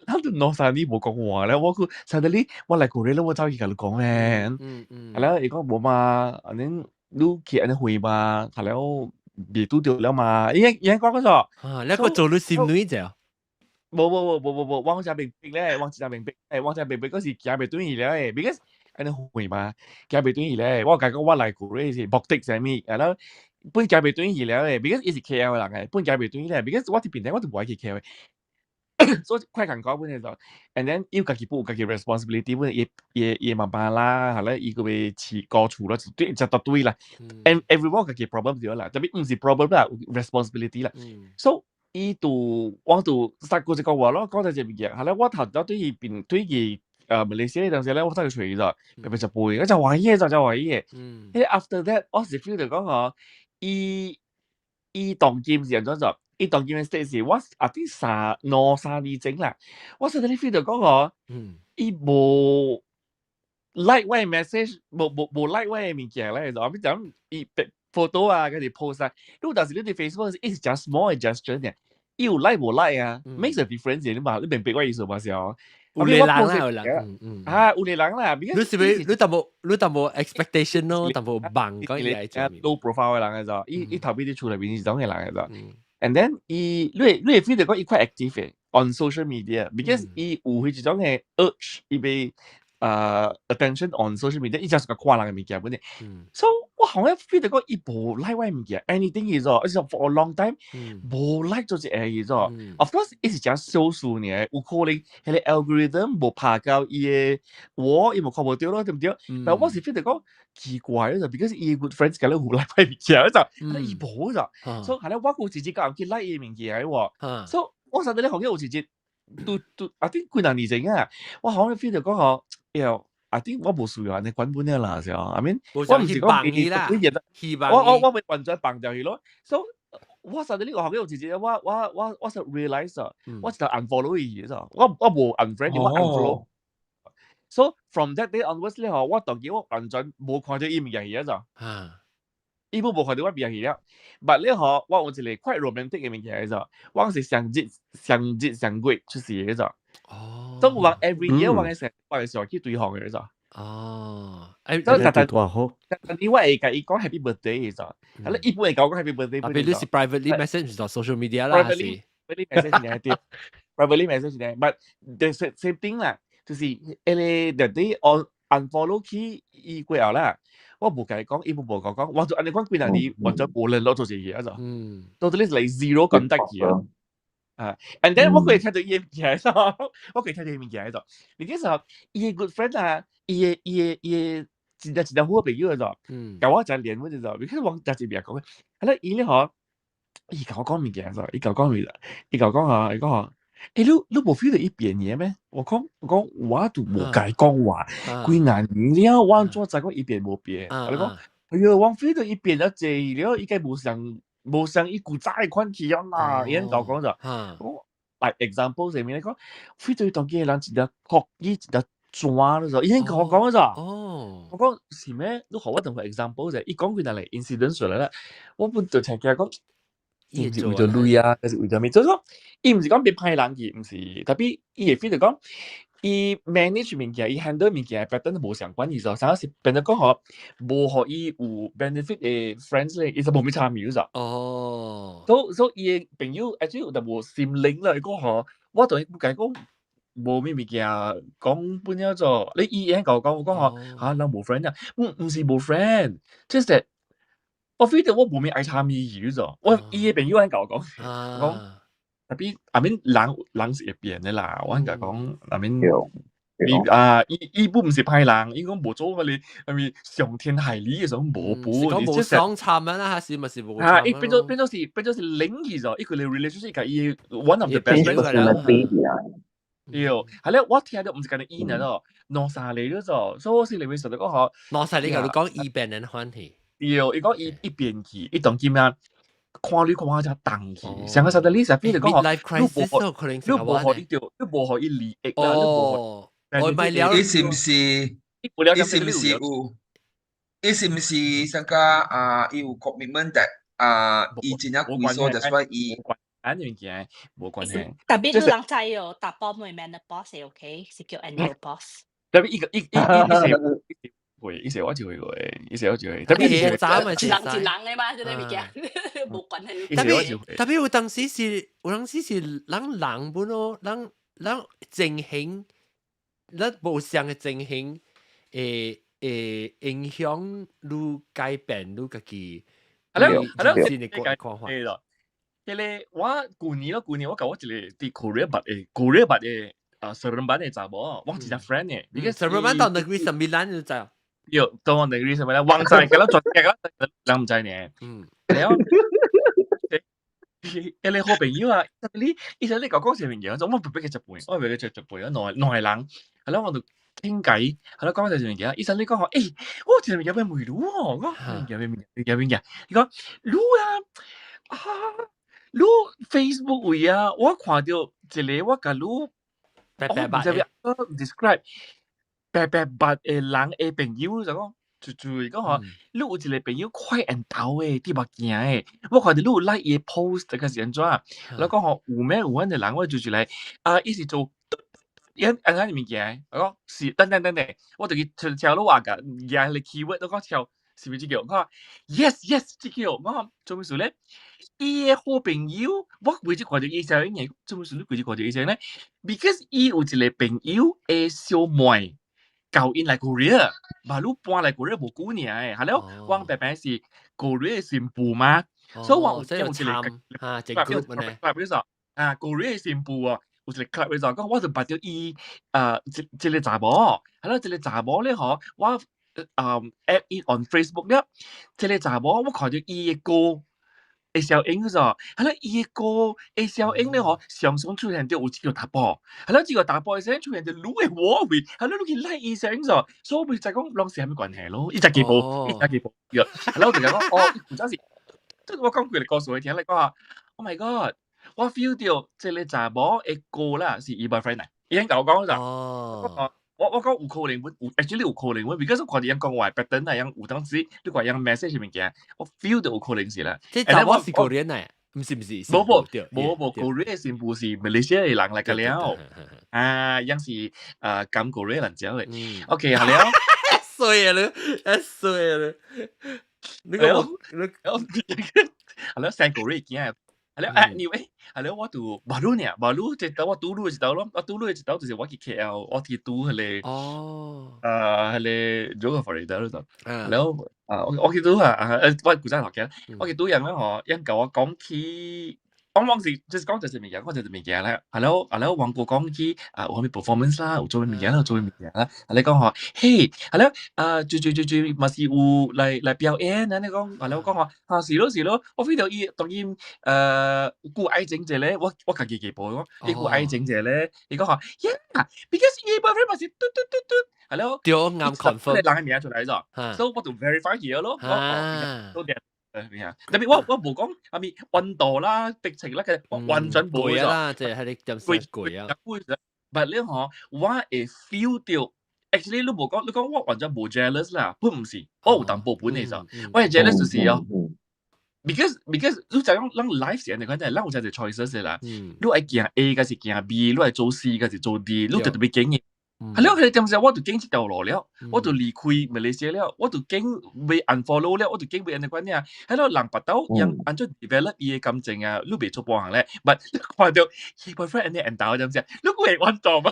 咱都2、3年無講話咧，我閣 suddenly 我來過咧，我走去共你講咧，係了伊講無嘛，按呢你去按呢回嘛，係了未拄著了嘛，伊講嗰個，啊，你個做你心女者？無無無無無無，我真明白咧，我真明白，我真明白嗰時行袂轉去咧，because 按呢回嘛，行袂轉去咧，我共講我來過咧是目的啥物，係了。本行袂轉去了咧，because 伊是 KL 人嘅，本行袂轉去咧，because 我佇檳城我就無愛去 KL 嘅，所以快共講本嚟就，and then 伊有家己負家己 responsibility 本伊媽媽啦，係咧伊個欲飼顧厝啦，對，一大堆啦，and everyone 家己 problem 對啦，特別毋是 problem 啦，responsibility 啦，so 伊就我就實過一個話咯，講咗一個物件，係咧我頭先對伊變對伊馬來西亞當時咧，我走去揣伊咗，特別食杯，我就懷疑，就懷疑嘅，迄 after that 我是 feel 到講嗬。伊當今是按怎做？伊當今嘅 state 是我啊啲2、3年前啦，我實在你 feel 到講嗬，伊無 like 我嘅 message，無 like 我嘅物件咧，就後尾講伊 photo 啊，佢哋 post 啊，你有當時你佇 Facebook 是一直真 small 嘅 gesture 呢，伊有 like 無 like 啊，makes a difference 你嘛，你明白我意思嘛？是哦。有個人啦，有人，啊，有個人啦，你是咪你淡薄 expectation 咯，淡薄望講伊來做 low profile 嘅人嘅就，伊頭邊啲厝內邊是種嘅人嘅就，and then 伊你會 feel 到講伊 quite active 嘅 on social media，because 伊有彼一種嘅 urge，伊欲attention on social media，伊就是個看人嘅物件本嚟，so 我好像 feel 到講伊無 like 我嘅物件，anything 伊做，而且 for a long time 無 like 做一個伊做，of course 伊是誠少數爾，有可能彼個 algorithm 無拍到伊嘅我，伊無看無著咯，對毋對？但我是 feel 到講奇怪就，because 伊 good friends 共你有 like 我物件就，伊無就，所以後來我有一日共去 like 伊物件喎，所以我實在咧好像有一日，拄啊頂幾若年前啊，我好像 feel 到講吼，哎喲，I think 我無需要按呢管本了啦，是啊，I mean 我毋是講希望我會完全放掉去咯，所以我實在呢個後尾有一日，我實 realize 啊，我就 unfollow 伊嘅咋，我無 unfriend 我 unfollow。So from that day onwards 咧，嗬，我當見我完全無看著伊物件去啊咋。伊本無看著我物件去了，but 咧嗬，我有一個 quite romantic 嘅物件嘅咋，我是上日上日上月出世嘅咋。所以我 every year 我嘅時候去對方嘅咋。所以特特大好。你我會共伊講 happy birthday 嘅咋，係咧，一般會共我講 happy birthday。啊，比如是 privately message 就 social media 啦，係 privately message 呢啲，privately message 呢，but the same thing 啦，就是彼個 the day 我 unfollow 去伊過後啦，我無共伊講，伊無共我講，我就按呢款幾若年完全無聯絡做這嘢啊咋，totally like zero contact 去啊。啊，and then 我可以聽到伊物件，我可以聽到伊物件喺度。你其實伊個 good friend 啊，伊個真正真正好朋友咗，共我就連我就做，because 我就一邊講，係啦，伊咧嗬，伊共我講物件咗，伊共我講物件，伊共我講啊，伊講嗬，你無 feel 到伊變嘢咩？我講我都無共伊講話，幾難年了，我怎知講伊變無變？我講，哎喲，我 feel 到伊變咗濟了，伊該無像無像伊古早的款去啊啦，伊共我講就，我 like example 上面咧講，feel 到伊當今個人一個國語一個轉了就，伊共我講就，我講是咩？你予我兩個 example 者，伊講幾若個 incident 出來啦，我本就聽起來講，伊毋是為著鐳啊，還是為著物？就是講，伊毋是講變歹人去，毋是，tapi 伊會 feel 到講，伊 manage 物件，伊 handle 物件 pattern 無相關意思，啥是變做講吼，無予伊有 benefit 的 friends 咧，伊就無咩參與咗。所以伊的朋友 actually 有淡薄心靈啦，伊講吼，我同伊共伊講。無咩物件講本了做，你伊會共我講，我講吼，嚇人無 friend 啊，毋是無 friend，即係我 feel 到我無咩愛參與咗，我伊的朋友會共我講，講 tapi I mean 人人是會變的啦，我共講，I mean 伊啊，伊伊本毋是歹人，伊講無做個你，I mean 上天害理的時候無本，講無相參啊啦，還是咪是無？啊，伊變做是領去咗，伊個 relationship 共伊 one of the best friend 啦。對，係咧，我聽到毋是干焦伊呢咯，兩三個了做，所以我心裡面想著講吼，兩三個你講伊變人歡喜，對，伊講伊伊變去，伊當今啊，看你看我才動去，上個實在你成日講吼，你無予伊著，你無予伊利益啦，你無我咪了，伊是毋是？伊是毋是有？伊是毋是上個啊？伊有 commitment that 啊？伊真正貴所，that's why 伊。安物件無關係。 Tapi 你人知哦，查埔毋是 menopause OK，是叫 andropause。 Tapi 伊個伊伊伊伊是會，伊是我就會過，伊是我就會。Tapi 伊早咪一人一人的嘛，這個物件無關係。 Tapi 有當時是人人本咯，人人情形，咱無相的情形，會影響你改變你家己。係咯係咯，新的看法。迄個我舊年咯，舊年我共我一個佇 Korea 捌的，Korea 捌的啊，Seremban 的查某，我一個 friend 的。 Seremban 到 Negeri Sembilan 就知。有，到 Negeri Sembilan，旺仔，個咱全個人毋知呢。然後，迄個好朋友啊，你伊說你共我講啥物件，我袂欲去食飯，我袂欲去食飯，兩個人，係咯，我就傾偈，係咯，講啥物件，伊說你講吼，我有一個物件欲問你哦，我講物件欲物件物件，伊講你啊，啊。你 Facebook 位啊，我看著一個我共你，白白白我毋知欲 describe 白白白的人的朋友就講，就就是講吼，你有一個朋友快緣投的，佇目鏡的，我看著你有 like 伊的 post 這個是按怎？我講吼有咩有阮的人，我就是來啊，伊是做伊按按物件，我講是，等等等等，我就去抄你話共舉彼個 keyword，我講抄。是毋是這個？我講 yes，這個我講做咩事咧？伊的好朋友，我規日看著伊聲音，做咩事你規日看著伊聲咧？Because 伊有一個朋友的小妹，𡢃𪜶來 Korea，嘛你搬來 Korea 無久爾的，係了，我白白是 Korea 新婦嘛，所以我有一個啊，一個 group 呢，啊，Korea 新婦哦，有一個 club 就講，我就捌著伊啊，這個查某，係咯，這個查某咧嗬，我。Add 伊 on Facebook 了，這個查某我看著伊的歌會小英咗，係啦，伊的歌會小英咧嗬，常常出現著有這個查埔，係啦，這個查埔的聲出現著愈會和味，係啦，你去 like 伊聲咗，所以我咪就講攏是啥物關係咯，伊就記無，伊就記無，係啦，我就講哦，有陣時，即我講幾個故事你聽，你講下，Oh my God，我 feel 到這個查某的歌啦，是伊 boyfriend 嚟，伊已經共我講咗。我講有可能，有 actually 有可能，because 我看著𪜶講話 pattern 啊，𪜶有當時你看𪜶 message 物件，我 feel 到有可能是啦。這查某是 Korean 嚟，毋是毋是？無無無無，Korea 新婦是馬來西亞的人來個了，啊，𪜶是啊，講 Korea 人食的。OK，好了。衰啊你，衰啊你，你個你，好了，生 Korea 囝。係了，anyway，係了，我就無路呢，無路這兜我拄路一兜咯，我拄路一兜就是我去 KL，我去拄彼個，啊，彼個 Johor Florida 咯就，了啊，我去拄啊，我古早頭家，我去拄樣咧吼，𪜶共我講起。往是就是講就是物件，講就是物件咧。係咯，係咯，王國講起啊，有咩 performance 啦，有做咩物件啦，做咩物件啦。啊，你講嗬，嘿，係咯，啊，最最最最嘛是有來表演，啊，你講，係咯，講話，啊，是咯是咯，我 feel 到伊當然顧愛情者咧，我家己記報講，伊顧愛情者咧，伊講話，yeah，because 伊 boyfriend 嘛是嘟嘟嘟嘟，係咯，對，啱 confirm，人嘅名出來咗，所以我就 verify 佢咯，哦，都啲。誒，特別我無講阿咪溫度啦、疫情啦，其實我完全無攰啦，即係你點算攰啊？攰，但你嗬，我會 feel 到，actually 你無講，你講我完全無 jealous 啦，本毋是，我有淡薄本嘅就，我係 jealous 就是哦，because 你就講咱 life 是按呢款，咱有真濟 choices 啦，你愛行 A 還是行 B，你愛做 C 還是做 D，你就特別揀嘅。係了，佢點時我就揀這條路了，我就離開馬來西亞了，我就揀被 unfollow 了，我就揀被按呢款爾。係咯，人別兜用按怎 develop 伊嘅感情啊，你袂出半項咧，but 你看到伊 boyfriend 按呢緣投，點知？你會冤到嗎？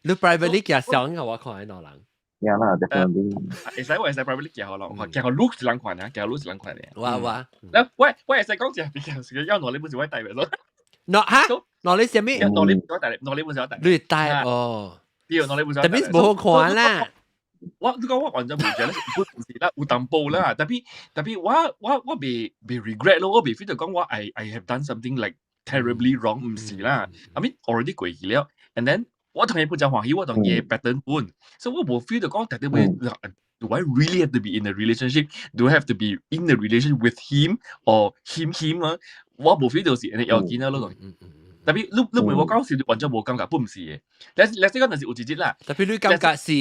你 privately 寄相我看喺哪人？呀啦，definitely。會使我會使 privately 寄好咯，寄個 look 是人看啊，寄個 look 是人看嘅。哇哇，我會使講一比較是個要攞你本是我帶嘅咯。喏哈，攞你啥物？攞你我帶，攞你本是我帶。你帶哦。對，攞你本是特別無好看啦。我你講我完全無覺得不是啦，有淡薄啦，特別我未 regret 咯，我未 feel 到講我 I have done something like terribly wrong，唔是啦，I mean already 過去了，and then 我同伊本就歡喜，我同伊 pattern 本，所以我無 feel 到講特別會，do I really have to be in a relationship? Do I have to be in a relationship with him or him him 啊？我無 feel 到是按呢要緊啊咯。特別你問我講時，完全無感覺，不毋是嘅。你講就是有一日啦。特別你感覺是，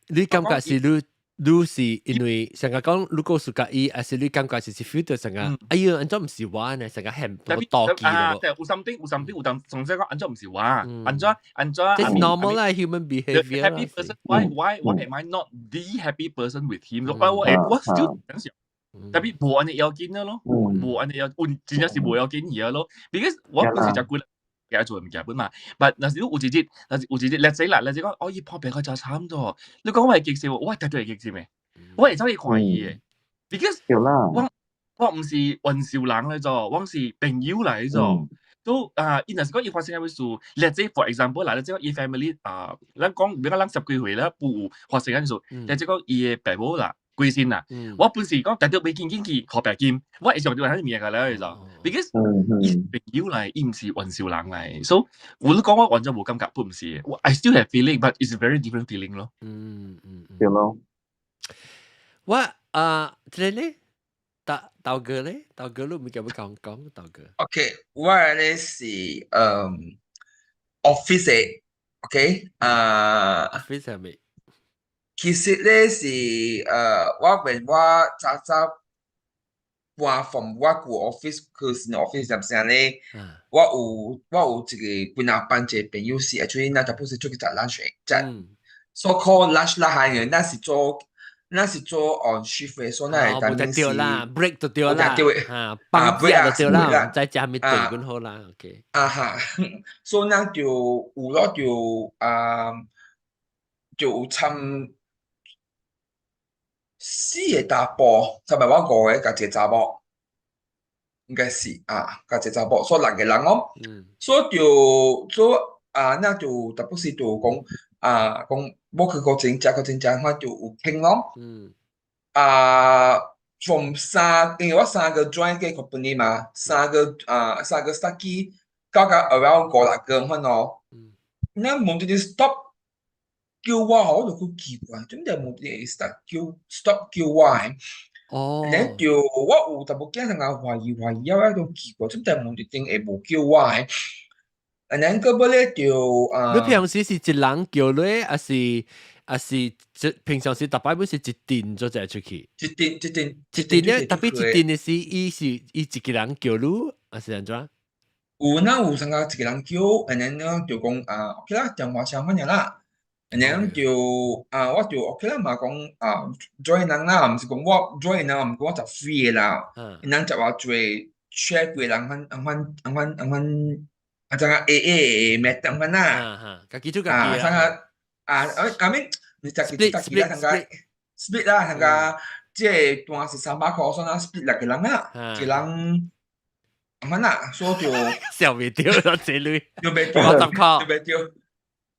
你感覺是你是因為成日講如果是佮伊，還是你感覺是 feel 到成個，哎呀，按怎毋是我呢？成個很多妒忌啊，對，有 something 有 something 有當總之講按怎毋是我，按怎按怎。這是 normal 啦，human behavior。 Happy person, why am I not the happy person with him？我 still 想想。特別無按呢要緊咯，無按呢要，真正是無要緊而咯。Because 我本是食幾嘅做物件本嘛，但若是你有一日，若是有一日，let's say 啦，let's say 講，哦，伊破病佢就慘咗，你講我會激心，我絕對會激心嘅，我會走去看伊嘅，because 我毋是冤仇人來做，我是朋友來做。都啊，伊若是講伊發生啥物事，let's say for example 啦，你講伊 family 啊，咱講比較咱十幾歲啦，不有發生啥物事，let's say 講伊的爸母啦。歸身啦，我本是講特別袂緊緊去予白金，我會想到係物件啦，就，because 伊朋友來，伊毋是冤仇人來，所以我都講我完全無感覺，不毋是，我 I still have feeling，but it's a very different feeling 咯。對咯。我啊，這個咧，大豆哥咧，豆哥你唔記得講講豆哥。 OK，我咧是office 的，OK，啊，office 係咪？其實咧是我問我早早搬 from 我舊 office 去新 office 時陣咧，我有一個幾若班一個朋友是 actually 咱差不多是出去食 lunch 的，食 so call lunch 啦，係嘅，咱是做 on shift 的，所以咱會當對啦，break 就對啦，啊，放假就對啦，在家咪對咁好啦，OK。啊哈，所以咱就有咯，就啊，就有參四個查埔，差不多五個佮一個查某，應該是啊，佮一個查某，所以六個人哦，所以就做啊，那就特別是就講啊，講無去個前食個前食，我就有傾咯。啊，從三，因為我三個 join 個 company 嘛，三個 start 起，到 around 五六個款哦。那無直接 stop 叫我，我就好奇怪，點解無直接 start 叫 stop 叫我的？哦。然就我有淡薄仔通啊懷疑懷疑，我都奇怪，點解無一定會無叫我的？然後尾咧就啊，你平時是一人叫你，還是平常時逐擺本是一陣做者出去？一陣一陣一陣咧，特別一陣的時，伊是伊一個人叫你，還是按怎？有那有參加一個人叫，然後就講啊，OK 啦，電話車反正啦，然後就啊，我就 OK 啦嘛，講啊，join 人啦，毋是講我 join 人，毋過我就 free 的啦，人食偌濟 share 幾人款款款款。啊，就個 A A 咩等款啦，家己做家己啊，啊，啊，I mean，你家己家己啦，參加 split 啦，參加這個單是300塊，算啦 split 六個人啦，一人唔啦，所以就笑袂著啦，這類就袂著， 50塊，就袂著，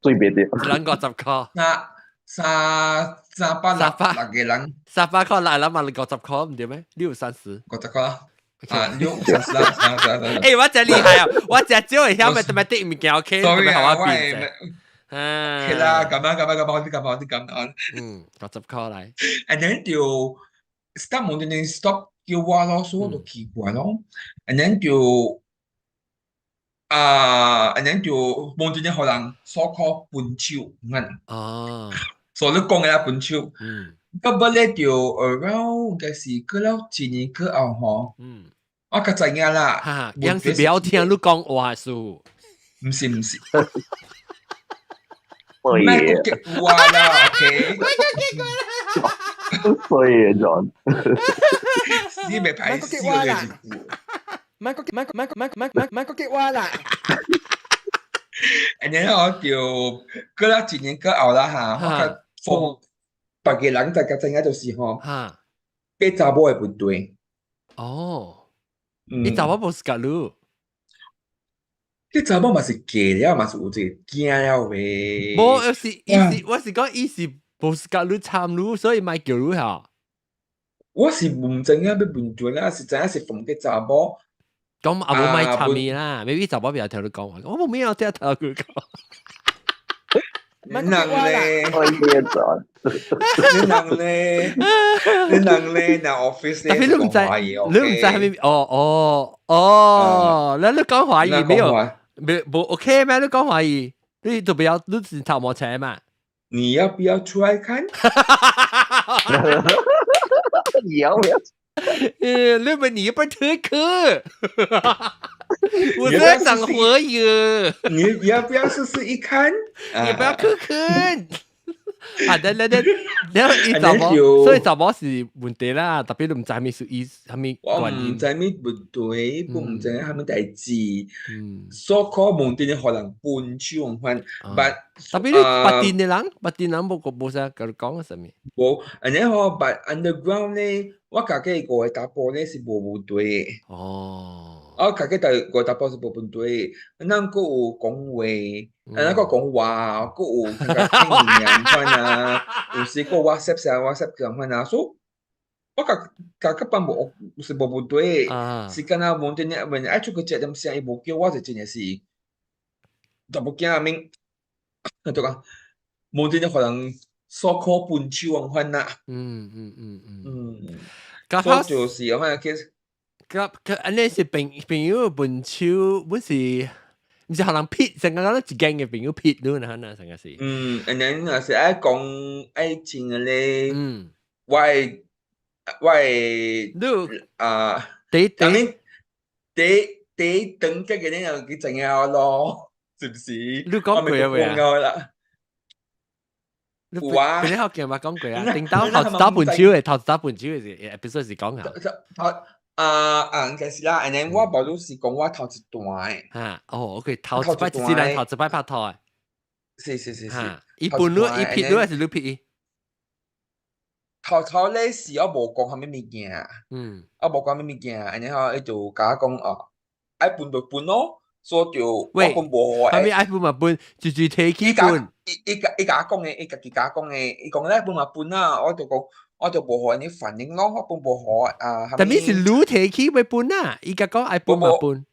最袂著，一人50塊，那三三百六六個人， 300塊來啦嘛，50塊毋對咩？六三十，50塊啦。啊，六三十啦，三三三。欸，我真厲害啊！我真少會曉 mathematics 物件，OK，所以啊，我變啊，係啦，咁樣咁樣咁樣，啲咁樣啲咁樣。嗯，50塊來。 And then 就 stop 無端端 stop 叫我咯，所以我就奇怪咯。And then 就啊，and then 就無端端予人所講分手，嗯。所以你講嘅啦，分手。咁不咧就 around 應該是過了一年過後吼。我較知影啦。哈，樣是不要聽你講話數。毋是毋是。莫閣激我啦，OK。衰啊，John。你袂歹死我就是。莫閣莫閣莫閣莫閣莫莫閣激我啦。然後就過了一年過後啦哈，我較放別個人才較知影就是吼，爬查某的問題。哦，伊查某無是佮你。這查某嘛是嫁了，嘛是有一個囝了喂。無，是伊是我是講伊是無是佮你參你，所以莫叫你哈。我是毋知影欲問題啦，是知影是馮個查某。講阿無莫參伊啦，maybe 查某袂聽你講話，我無咩有聽頭佢講。你人咧？你人咧？你人咧？那 office 特別你毋知，你毋知係咪？哦哦哦，那你講華語沒有？沒無 OK 咩？你講華語，你都不要，你是頭毛車嘛？你要不要出來看？你要不要？你問你不特客，我在講華語。你要不要試試一看？你不要客客。啊，等等等，然後伊查某，所以查某是問題啦，特別你毋知啥物是伊啥物我毋知咩問題，我毋知啥物代誌。所可問題予人分手款，but 特別你別陣的人，別陣人無個無啥共你講啥物。無，然後 but underground 咧，我家己五個查埔咧是無問題的。我家己第五個查埔是無問題，咱閣有講話，咱閣講話，閣有聽物件款啊，有時閣 WhatsApp 啥 WhatsApp 共款啊，所以我家家己班無是無問題，是敢若問題問愛出去食點啥，伊無叫我就真的是查某囝面，就講無端端予人所可分手共款啦。所以就是咁樣其實。佮佢按呢是朋友分手，本是毋是予人撇，成個講一間嘅朋友撇你呐，那成個是。嗯，and then 若是愛講愛情嘅咧，我的你啊，第第第第等級嘅咧又幾重要咯，是不是？你講過未啊？啦。有啊，邊啲學嘅嘛講過啊？頂到頭一打分手嘅，頭一打分手嘅是 episode 是講下。頭啊啊，應該是啦，and then 我無就是講我頭一段嘅。哈，哦，OK，頭一擺就是咱頭一擺拍拖嘅。是是是是。伊分你，伊撇你還是你撇伊？頭頭咧是我無講啥物物件，我無講啥物物件，然後伊就共我講哦，愛分就分咯，所以就我分無啥物愛分嘛分，直直提起分。伊共我講的，伊家己共我講的，伊講咧分嘛分啊，我就講我就無予𪜶反應咯，我分無予啊。但係是你提起欲分啊，伊共講愛分嘛分。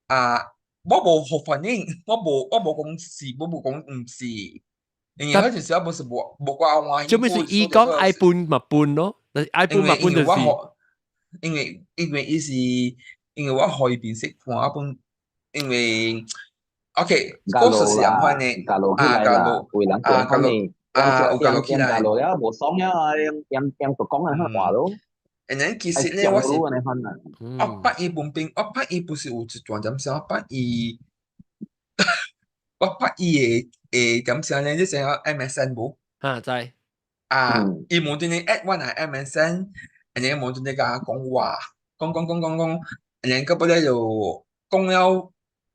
啊，我無予反應，我無講是，我無講毋是。因為嗰陣時我本是無無掛歡喜。做咩是伊講愛分嘛分咯？愛分嘛分就是。因為伊是因為我予伊面色看，我本因為 OK，確實是按款的，啊，加落啊，加落啊，有加落起來。加落了無爽了啊，用用用就講安話咯。 And then 其實咧，我是我捌伊本邊，我捌伊不是有一段點啥，我捌伊的會點啥咧？你知影 MSN 無？啊，知。啊，伊無端端 add 我來 MSN，and then 無端端共我講話，講講講講講，and then 到尾就講了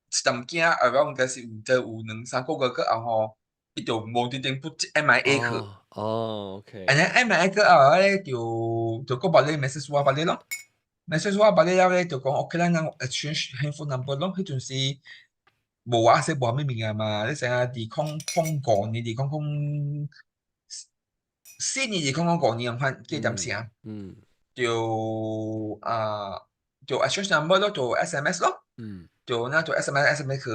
一淡仔，後尾應該是有這有兩三個月過後吼，伊就無端端 put MIA 去。哦，OK。 and then MIA 過後咧，就就閣別個 message 我別個咯。message 我捌了咧，就講 OK 啦，咱 exchange handphone number 咯，彼陣時無啊，說無啥物物件嘛，你知影2005年、2004年、2005年咁款幾點聲？就啊，就 exchange number 咯，就 SMS 咯，就那就 SMS SMS 去，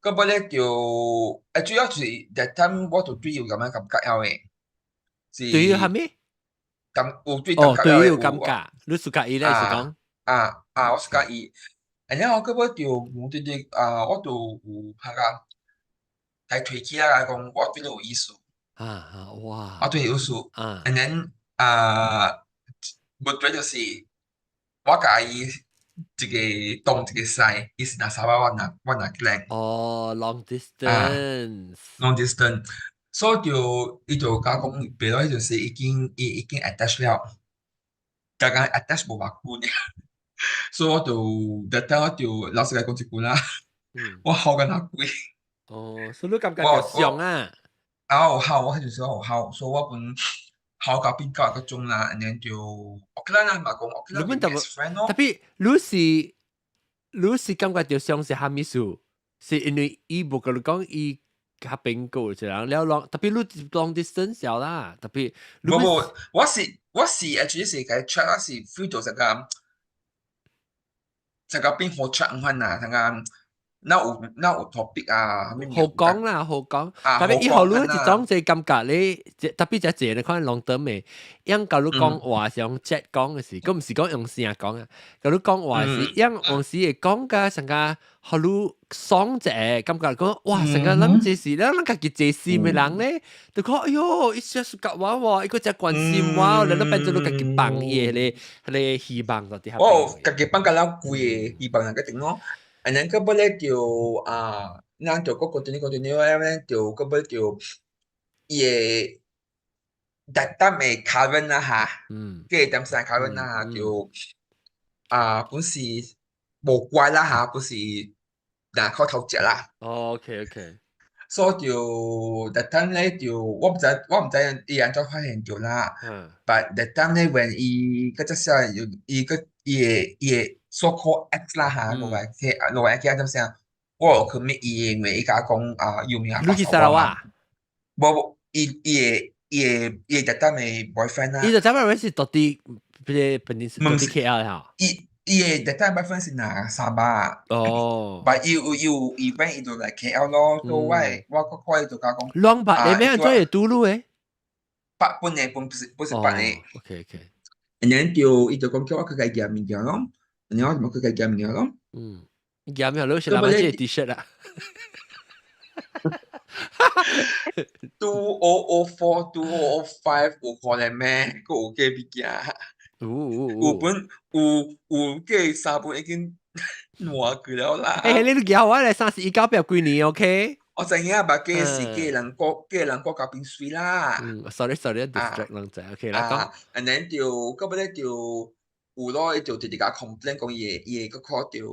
嗰尾咧就主要就是 that time 我就對有咁樣感覺了的，是對於係咩？感有對哦，感覺對於有感覺，你 suka 伊咧是講？啊啊，我 suka 伊，然後嗰尾就無端端啊，我就有拍個來提起來講，我對你有意思。啊啊哇！我對你有意思。And then 啊，問題就是我佮伊一個東一個西，伊是若沙巴，我若靚。哦，long distance。 long distance，所以就伊就佮我講，別落彼陣時已經伊已經 attach 了，剛剛 attach 無偌久爾，所以我就 that time 我就老實來講一句啦，我哭甲若鬼。哦，所以你感覺就傷啊？啊有哭，我彼陣時我有哭，所以我本哭到變到一個鐘啦，and then 就 OK 啦，嘛講 OK 啦，best friend 咯。特別你是感覺著傷是啥物事？是因為伊無共你講伊較變過一人了 long，特別你 long distance 了啦，特別。無無，我是 actually 是共 chat，我是 feel 到這個變好 chat 款啊，這個那有 topic 啊，好講啦，好講。特別以後你一種這感覺咧，特別這個你看 long term 的，樣共你講話是用 chat 講的時，佮毋是講用聲講啊。共你講話是，樣有時會講甲成個予你爽者，感覺講哇，成個咱這是咱家己這心的人咧，就講哎喲，伊說 suka 我喎，伊閣真關心我，你都變做你家己放伊的彼個希望就佇遐。哦，家己放甲了貴的希望個定咯。And then 嗰尾咧就啊，咱就閣 continue continue 咧，就嗰尾就伊會 that time 的 current 啦哈，計點生 current 啦就啊本是無怪啦哈，本是若靠頭食啦。哦，OK OK。所以就 that time 咧就我毋知伊按怎發現著啦。But that time 咧，when 伊閣則寫伊閣伊的 so called ex 啦哈，落來去落來去按怎寫，我有去問伊，因為伊共我講啊，有名你去砂拉越？無無，伊的 that time 的 boyfriend 啦。伊 that time 是到底彼個本地是到底 KL 哈？伊的 that time boyfriend 是若沙巴。哦。 But 伊有 event 伊就來 KL 咯，所以我閣看伊就共我講。兩百你咩按怎會拄路的？八本的本不是八的。 OK。然後就伊就講叫我去共伊寄物件咯，然後我就去共伊寄物件咯。嗯，寄物件你是攞這個 T-shirt 啦。 2004 2005有可能咩？閣有寄物件。有本有寄三本已經爛去了啦。欸，你都寄我來31九百幾年，OK？我知影，捌寄是寄人國家變水啦。嗯，sorry sorry，distract 人仔，OK 啦講。 And then 就到尾咧就有咯，伊就直直共 complain 講伊的閣看著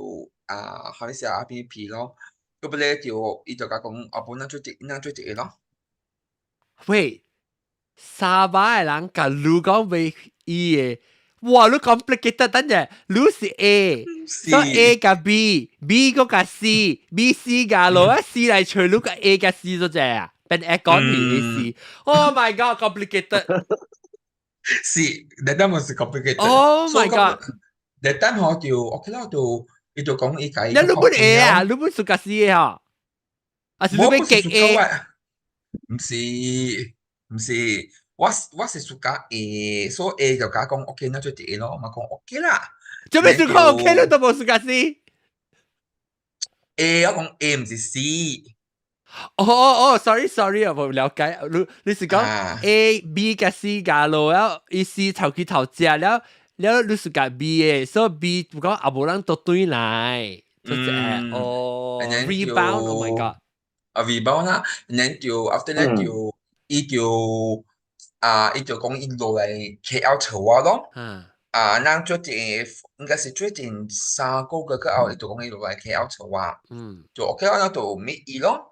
啊，好似阿邊皮咯。到尾咧就伊就共講，啊，本咱做一個咯。喂，沙巴的人共你講袂伊的，哇！你 complicated 等陣，你是 A，所以 A 共 B，B 閣共 C，B C 共落啊，C 來揣你共 A 共 C 做者啊，變 A 講是 A C。Oh my god，complicated。是，that time 是 complicated。 Oh my god。 That time 我就 OK 啦，就伊就講伊共。你本 A 啊？你本 suka C 的吼？還是你欲激 A？毋是，毋是，我是 suka A，所以 A 就共我講 OK，那做一個咯，我嘛講 OK 啦。做咩講 OK 你都無 suka C？ A 我講 A 毋是 C。哦哦哦，sorry sorry 我無了解，你是講 A、B 佮 C 加落了，伊 C 頭去頭食了，了你 suka B 的，所以 B 講也無人倒轉來，就是哦，rebound，oh my god，啊 rebound 啦，然後就 after that 就伊就啊，伊就講伊落來 KL 找我咯。啊，咱最近應該是最近3個月過後，伊就講伊落來 KL 找我。就 OK 啦，咱就 meet 伊咯。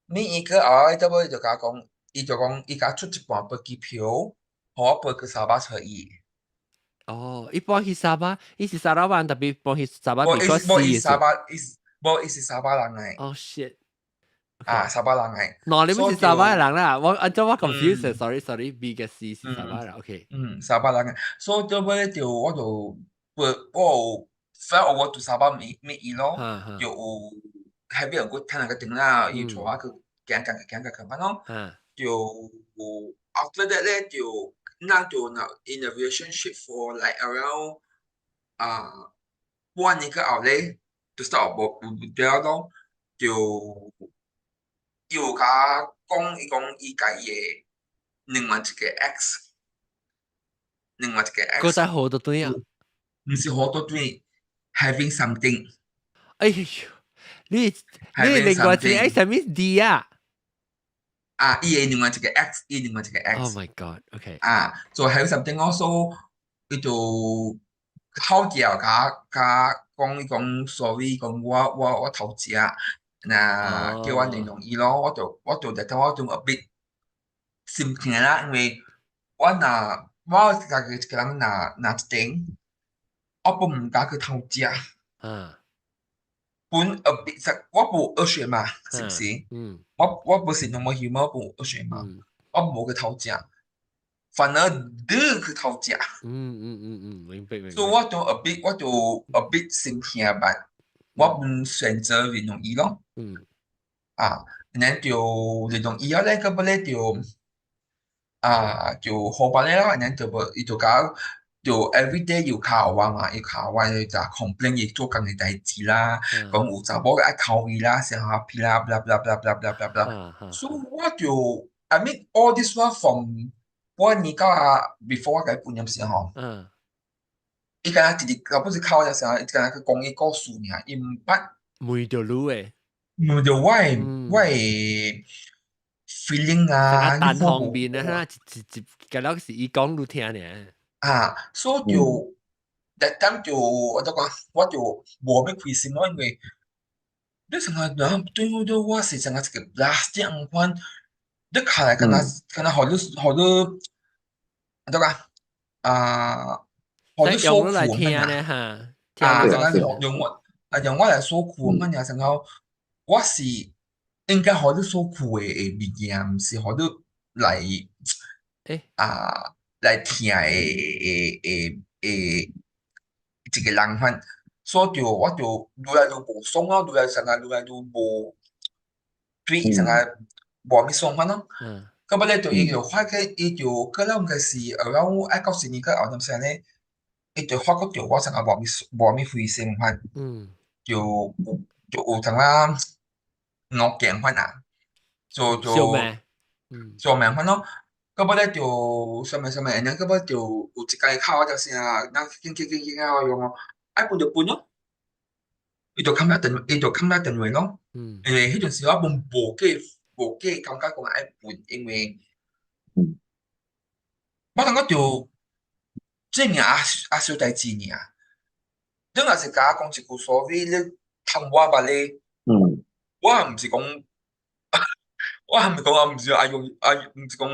meet 伊過後，伊到尾就共我講，伊就講伊共出一半飛機票，予我飛去沙巴找伊。哦，伊搬去沙巴，伊是砂拉越，tapi 搬去沙巴。無伊無伊沙巴，伊無伊是沙巴人來。哦 shit！啊，沙巴人來。喏，你毋是沙巴人啦，我按照我 confused，sorry sorry，B 嘅 C 是沙巴人，OK。嗯，沙巴人嘅，所以到尾就我就我有，反正我對沙巴未未伊咯，就有喺邊個聽人個電啦，伊帶我去行行行行看咯，就 after that 咧就咱就 in a relationship for like around 啊半年個後咧，就 start 無無了咯，就又共我講伊講伊共伊的另外一個 ex，另外一個 ex。閣再好多對啊？毋是好多對，having something。哎呦，你另外一個 ex 係咩 D 啊？啊，伊的另外一個 ex，伊另外一個 ex。 Oh my god！OK。啊，就 having something also，伊就好叫共共講伊講 sorry，講我偷食。那叫我原諒伊咯，我就日頭我就 a bit 心疼啦，因為我若我家己一個人若若一間，我本毋敢去偷食。本 a bit 我無學學嘛，是毋是？嗯。我不是 normal human，我無學學嘛，我無去偷食，反而你去偷食。嗯嗯嗯嗯，明白明白。所以我就 a bit 我就 a bit 心疼吧。我毋選擇原諒伊咯。啊，然後就原諒伊了咧，閣尾咧就啊就好辦咧咯，然後就無伊就共就 every day 又敲我嘛，又敲我就 complain 伊做工的代誌啦，講有查某愛哭伊啦，啥物啦，blah blah blah blah blah blah blah。所以我就 I mean all this while from 我年到啊 before 我共伊分的時吼，伊敢若直直不是敲我時候，伊敢若去講伊故事爾，伊毋捌問著你的，問著我的 feeling 啊，單方面的哈，一一一，敢若是伊講你聽爾。啊，所以就 that time 就我就講，我就無欲開心咯，因為你成日人對我對我是成個一個 plastic 樣款，你看來敢若敢若予你予你，怎講啊？予你訴苦咁啊，啊，成個用我啊用我來訴苦咁樣，成個我是應該予你訴苦的物件，毋是予你來啊來聽的的的的一個人款，所以就我就愈來愈無爽咯，愈來成個愈來愈無對成個無啥物爽款咯。到尾咧就伊就發覺，伊就過了應該是 around 愛到新年過後點啥咧，伊就發覺著我成個無啥無啥物回心款，就有就有淡仔惡見款啊，就就相命款咯。到尾咧就啥物啥物，然後到尾就有一工敲我就是啊，咱緊緊緊緊啊，用哦，愛分就分咯。伊就冚來電，伊就冚來電話咯。因為彼陣時我本無計無計感覺講愛分，因為我感覺就這爾啊小代誌爾。你若是共我講一句 sorry，你氹我吧咧，我也毋是講，我也毋是講我毋是愛用啊，毋是講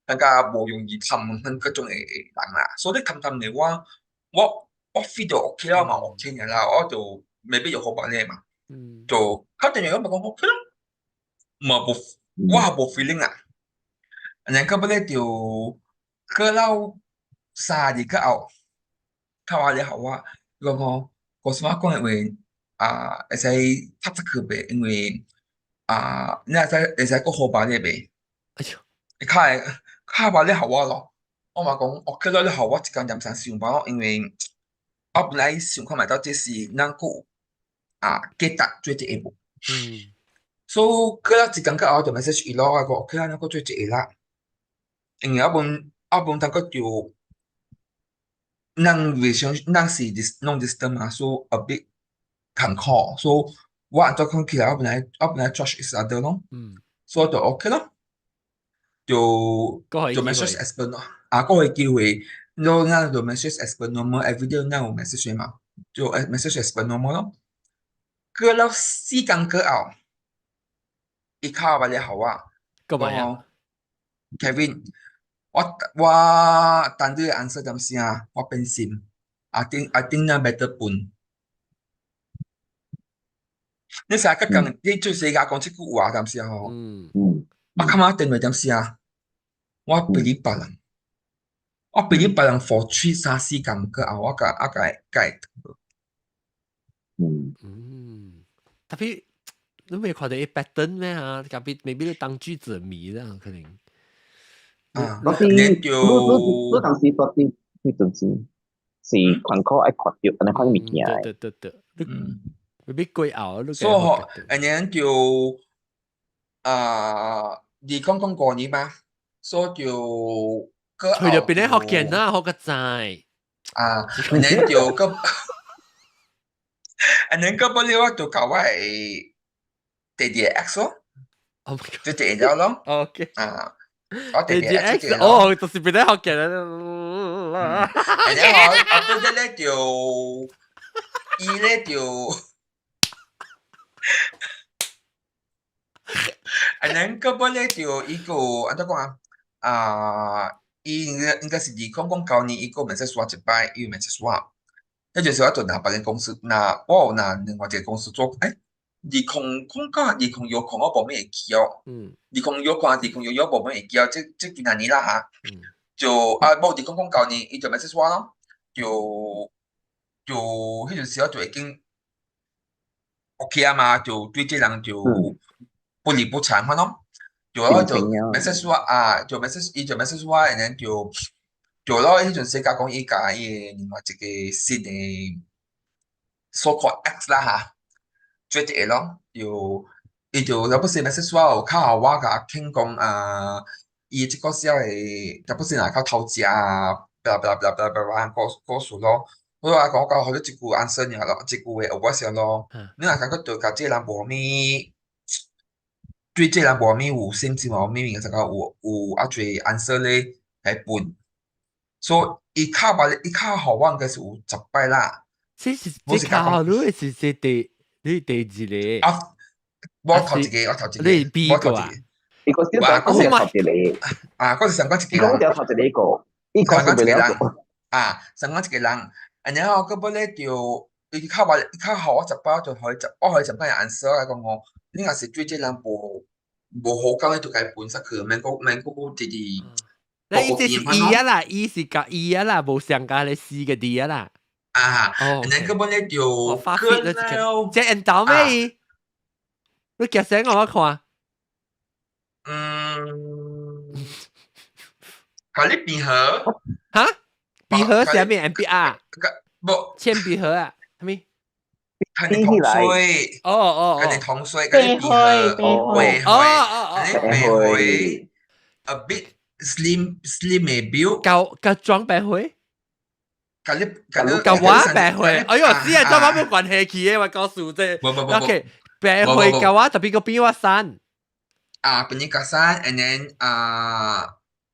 感覺無容易氹阮各種的人啦。所以你氹氹的我，我 feel 到 OK 啦嘛，OK 爾啦，我就未必就好辦咧嘛。就敲電話我咪講 OK 咯，嘛無我也無 feeling 啊。然後到尾咧就過了3日過後，敲我了後我，伊講吼，我什麼講的話啊，會使拍出去袂？因為啊，你會使閣好辦咧袂？哎喲，伊敲會敲完了予我咯，我嘛講 OK 咯，你予我一工點鐘想辦咯，因為我本來想看覓到這是咱閣有啊價值做這個無。所以過了一工過後就 message 伊咯，我講 OK 啦，咱閣做一個啦。因為我本感覺就咱 relation 咱是 long distance 嘛，所以 a bit 艱苦，所以我按怎講起來，我本來 trust each other 咯，所以就 OK 咯，就就 message as per 咯，啊，閣有機會，你咱就 message as per normal，every day 咱有 message 嘛，就 message as per normal 咯。過了4工過後，伊敲來予我，幹嘛呀講 Kevin，我等你 answer 點先啊？我變心，I think 那 better 分。你成日講，你最世界講這句話點先吼？我感覺電話點先啊？我 believe 別人，我 believe 別人 for 3、4工過後，我共我共共。嗯，tapi 你未看到伊 pattern 咩啊？特別 maybe 你當局者迷啦，可能。啊，嗰啲你就你當時嗰啲迄陣時是寬可愛看著按呢款物件。對對對對，maybe 過後你。所以吼，and then 就啊，2005年嘛，所以就過去到邊咧福建啦，學個仔。啊，and then 就個，and then 過不了我就共我的第二個 ex 咯，就第二咯。 OK。啊，我第二個 ex 哦，就是邊咧福建啦。 and then 我對咧就，伊咧就。and then 過尾咧就伊個按怎講啊？啊，伊應該是2009年，伊個 message 我一擺，伊 message 我，彼陣時我就拿別間公司，拿我有拿另外一個公司做，2009、2010我無咩會記哦。2010、2011無咩會記哦，這幾若年啦嚇。就啊，無2009年，伊就 message 我咯，就彼陣時我就已經 OK 啊嘛，就對這人就不理不睬款咯。就我就 message 我啊，就 message 伊就 message 我，and then 就咯，彼陣時甲講伊共伊另外一個新的 so called ex 啦嚇，做一個咯，就伊就若不是 message 我有較後我共傾講啊，伊這個小的，若不是若較偷食啊，blah blah blah blah blah 故事咯。我話講講予你一句 answer 爾咯，一句話學我先咯。你若感覺著共這個人無啥物，對這個人無啥物有信心，無啥物物就講有啊濟 answer 咧來分。所以伊敲捌伊敲予我應該是有10擺啦。這是這敲予你是這第你第二個？啊，我頭一個，我頭一個，你邊個啊？伊個小講是頭一個，啊，我是上講一個人。伊講頭一個，伊講一個人，啊，上講一個人。然後閣尾咧就伊敲我，伊敲予我十擺，就予伊十，我予伊十擺 answer 來講吼，你若是對這人無好感，你就共伊分出去，免閣免閣直直。你這是伊啊啦，伊是共伊啊啦，無上共你四個字啊啦。啊，然後閣尾咧就發fit 了，這緣投咩？你夾聲我看。嗯，共你變盒。哈？筆盒啥物 MBR？無鉛筆盒啊？啥物？看你糖水。哦哦哦。共你糖水，共你筆盒，白哦哦哦，白灰，a bit slim slim 的表。舊舊裝白灰？共你共你共我白灰？哎喲，是啊，這我冇關係去的，我告訴這。無無無 OK，白灰共我特別個比我瘦。啊，比你較瘦，and then 啊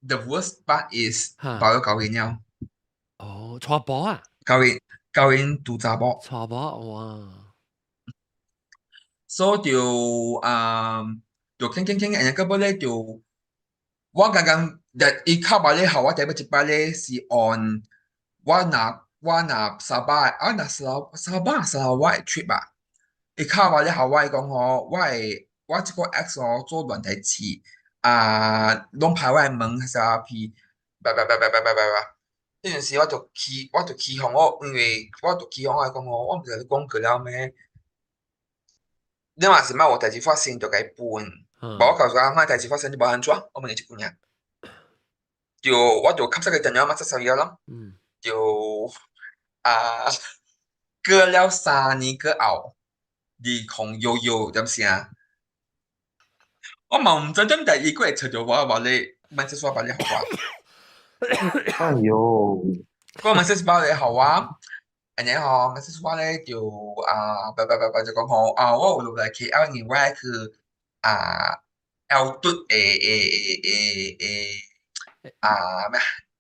，the worst part is 包咗九年了。哦，娶某啊？九年拄查某。娶某哇！所以就啊，就傾傾傾，然後尾咧就我剛剛伊敲埋咧，予我第一擺咧是 on 我若沙巴，啊若沙巴沙拉越 trip 啊，伊敲埋咧予我講吼，我會我這個 ex 哦做亂代志，啊，攏拍我的門啥屁，叭叭叭叭叭叭叭叭。彼陣時我就起哄我，因為我就起哄我講吼，我毋是共你講過了咩？你若是莫有代誌發生，就共伊分。無我告訴伊，莫代誌發生，你無按怎？我問你一句爾。就我就吸這個電話嘛，接受伊咯。就啊，過了3年過後，2011點聲，我嘛毋知點解伊閣會揣著我，話你 message 我把你予我。哎喲，個 message 包你予我，然後 message 我咧就啊，叭叭叭叭就講吼啊，我有落來 KL，因為我去啊 L 嘟的啊咩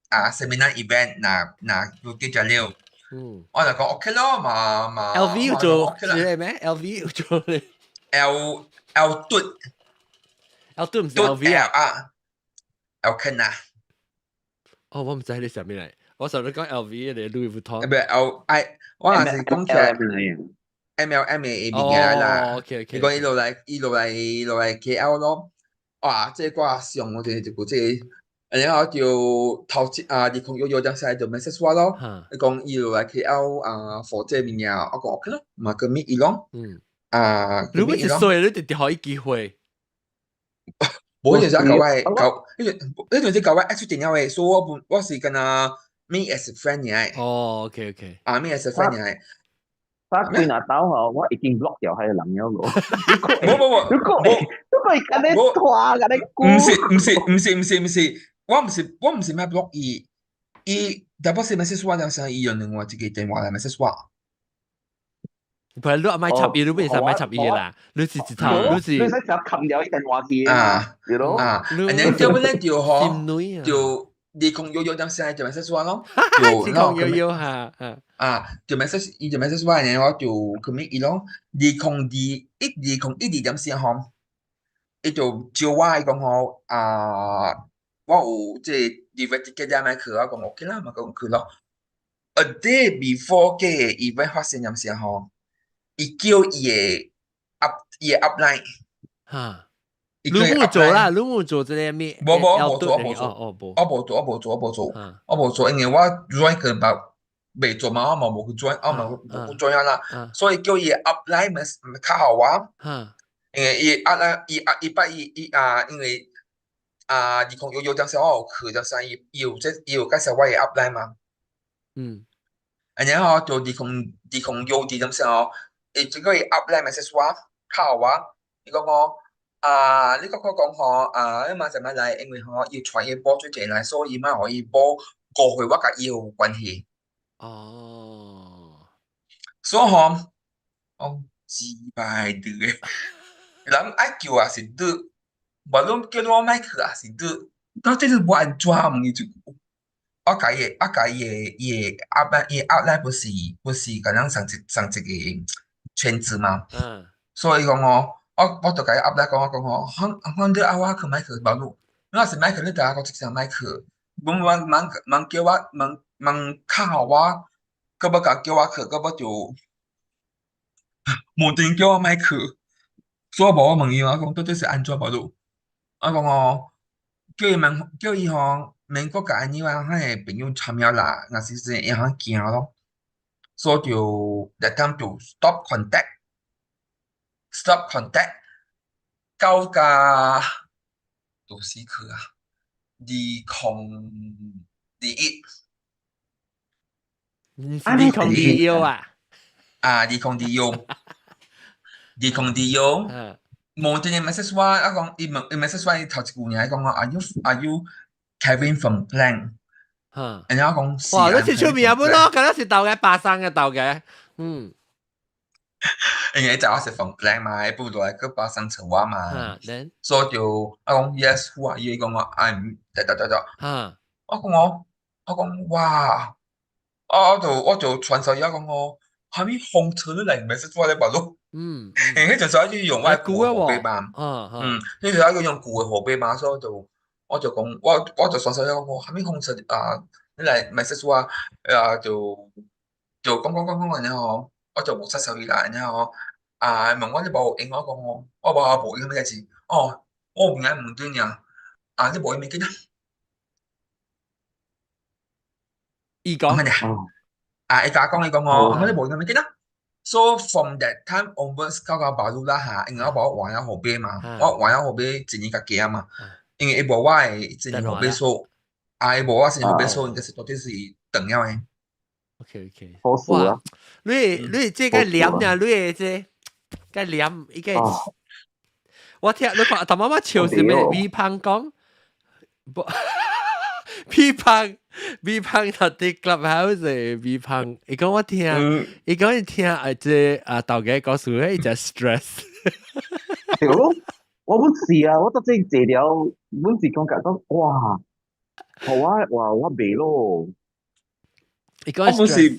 啊 seminar event 若若有記者了，我就講 OK 咯，嘛嘛 LV 有做 OK 啦。是咩？LV 有做咧 L L 嘟，L 嘟毋是嘟 LV 啊？啊，L 肯啊，哦，我毋知你啥物來，我想你講 LV 嘅 Louis Vuitton。唔係 L I，我係是講起來 MLM 嘅物件啦。 OK。伊講伊落來，伊落來落來 KL 咯。哇！這個上我哋就這個，然後就頭一啊，2011陣時就 message 我咯。伊講伊落來 KL 啊，for 這物件，我講 OK 咯，嘛去 meet 伊咯。啊，你咪是衰，你直直予伊機會。無，迄陣時舊我舊，迄陣時舊我 ex 電話嘅，所以我不我是跟他 meet as friend 嘅。哦，OK OK。啊，meet as friend 嘅。他幾若刀吼，我已經 block 掉彼個人了咯。無無無，如果如果伊共你拖，共你毋是毋是毋是毋是毋是，我毋是咩 block 伊，伊特別是 message 我，陣時伊用另外一個電話來 message 我。唔係你阿媽插伊，你唔使買插伊啦，你是一頭，你是你使就冚掉伊電話機啊，啊，然後叫咧就嗬，就2011陣時就 message 我咯，2011哈，啊，就 message 伊就 message 我，然後我就去 meet 伊咯。20212012點時吼，伊就招我伊講吼啊，我有這個 event ticket 買去，我講 OK 啦，嘛講去咯。A day before 個 event 發生陣時吼，伊叫伊的 up 伊的 upline，哈，你冇做啦，你冇做這個咩？無無無做，我無做，哦無，我無做，我無做，我無做，我無做，因為我 join 佢把未做嘛，我嘛無去 join，我嘛無去 join 啦，所以叫伊 upline 咪較好我，因為伊 upline 伊伊捌伊伊啊，因為啊，2011陣時我有去，陣時伊伊有這伊有介紹我的 upline 嘛，然後就2001陣時哦，伊這個伊 upline message 我，敲我，伊講我啊，你閣講講吼啊，你馬上來，因為吼伊傳伊某做進來，所以嘛予伊某誤會我佮伊有關係。哦，所以吼，哦，雞掰的，人愛叫也是你，無論叫我莫去也是你，到底是無按怎問伊一句？我共伊的，我共伊的，伊的 upline，伊的 upline 不是共咱上一個圈子嘛？所以講吼，我就共伊 upline 講，我講吼，反正愛我去莫去，無論，你若是莫去，你著愛講一聲莫去，毋茫茫茫叫我茫茫敲我，閣欲共叫我去，閣欲就無定叫我莫去，所以無我問伊，我講到底是按怎無汝？我講吼，叫伊問，叫伊吼，免閣共你話彼個朋友參與啦，若是是會通驚咯，所以就 that time 就 stop contact，stop contact，到甲幾時去啊？2021。 2021啊？啊，2021，2021，無一個 message 我，我講伊問伊 message 我，伊頭一句爾講我，Are you Kevin from Klang？然後我講，哇，你是出名不咯？敢若是豆嘅巴生嘅豆嘅，嗯。因為就我是 from Klang 嘛，伊不落來去巴生找我嘛，所以就我講 Yes，who are you？伊講我 I'm 得得得得，我講我，我講哇，我就傳授伊講我，啥物風車你來 message 我咧，白咯。因為迄陣時我就用我舊的號碼嘛，迄陣時我用舊的號碼嘛，所以就我就講，我就傳授伊講我，啥物風車啊，你來 message 我，啊就就講講講講，然後我就無插手伊啦，然後啊問我你無應，我講我我無無應啥物代誌，哦，我有影問對爾，啊你無應物件啊？伊講啊，伊共我講伊講我，你無應物件啊？So from that time onwards，到到巴魯啦哈，因為我無換了號碼嘛，我換了號碼一年較加嘛，因為伊無我的一年號碼數，啊，伊無我一年號碼數，應該是到底是斷了的。 OK OK，哇，你這個念啊，你這個念一個，我聽你看，頭媽媽笑是咩？米胖講，不，米胖。米胖頭佇 clubhouse 米胖，伊講我聽，伊講伊聽啊，這啊豆家講事，伊就 stress。對咯，我本是啊，我都真坐了，本是講講哇，好啊，哇，我袂咯。伊講我本是，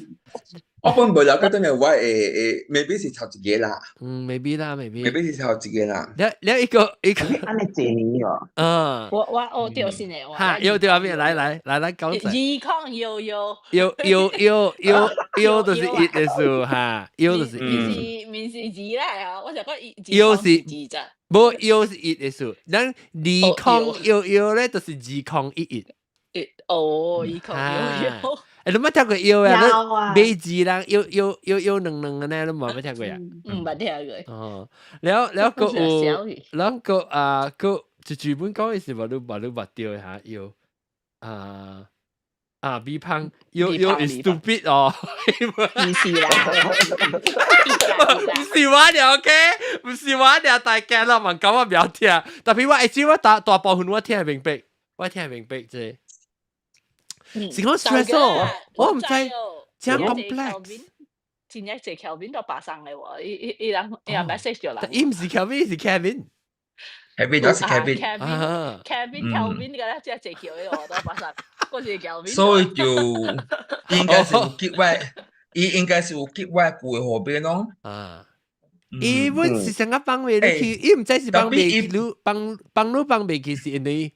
我本無了解到你我會會，maybe 是頭一個啦。嗯，maybe 啦，maybe。 maybe 是頭一個啦。你你一個一個，按呢濟年哦。我對先嘅，哈，有對阿邊來來來來講者。二空搖搖。搖搖搖搖搖就是一的數哈，搖就是一。毋是毋是二啦，我想講搖是二咋。無搖是一的數，咱二空搖搖咧就是二空一一。哦，二空搖搖。欸，你捌聽過搖啊？你買字人搖搖搖搖兩兩個呢？你無捌聽過啊？毋捌聽過。哦，了了閣有，了閣啊閣就劇本講的是無你無你捌著哈搖啊啊 B 胖搖搖 is stupid 哦，唔是啦，唔是我了，OK，唔是我了，大家啦，問講我不要聽，特別我會知我大大部分我聽會明白，我聽會明白這。是講 stress 哦，我毋知這 complex。真正濟 Kelvin 都巴生的喎，伊伊伊人伊人 message 咗人。伊毋是 Kelvin，是 Kevin。 Kevin 就是 Kevin。 Kevin Kelvin 個咧，真係濟橋的喎，都巴生，嗰是 Kelvin。所以就應該是有結我，伊應該是有結我舊的貨邊咯。啊。伊本是想講放袂去，伊毋知是放袂去，你放放你放袂去是因為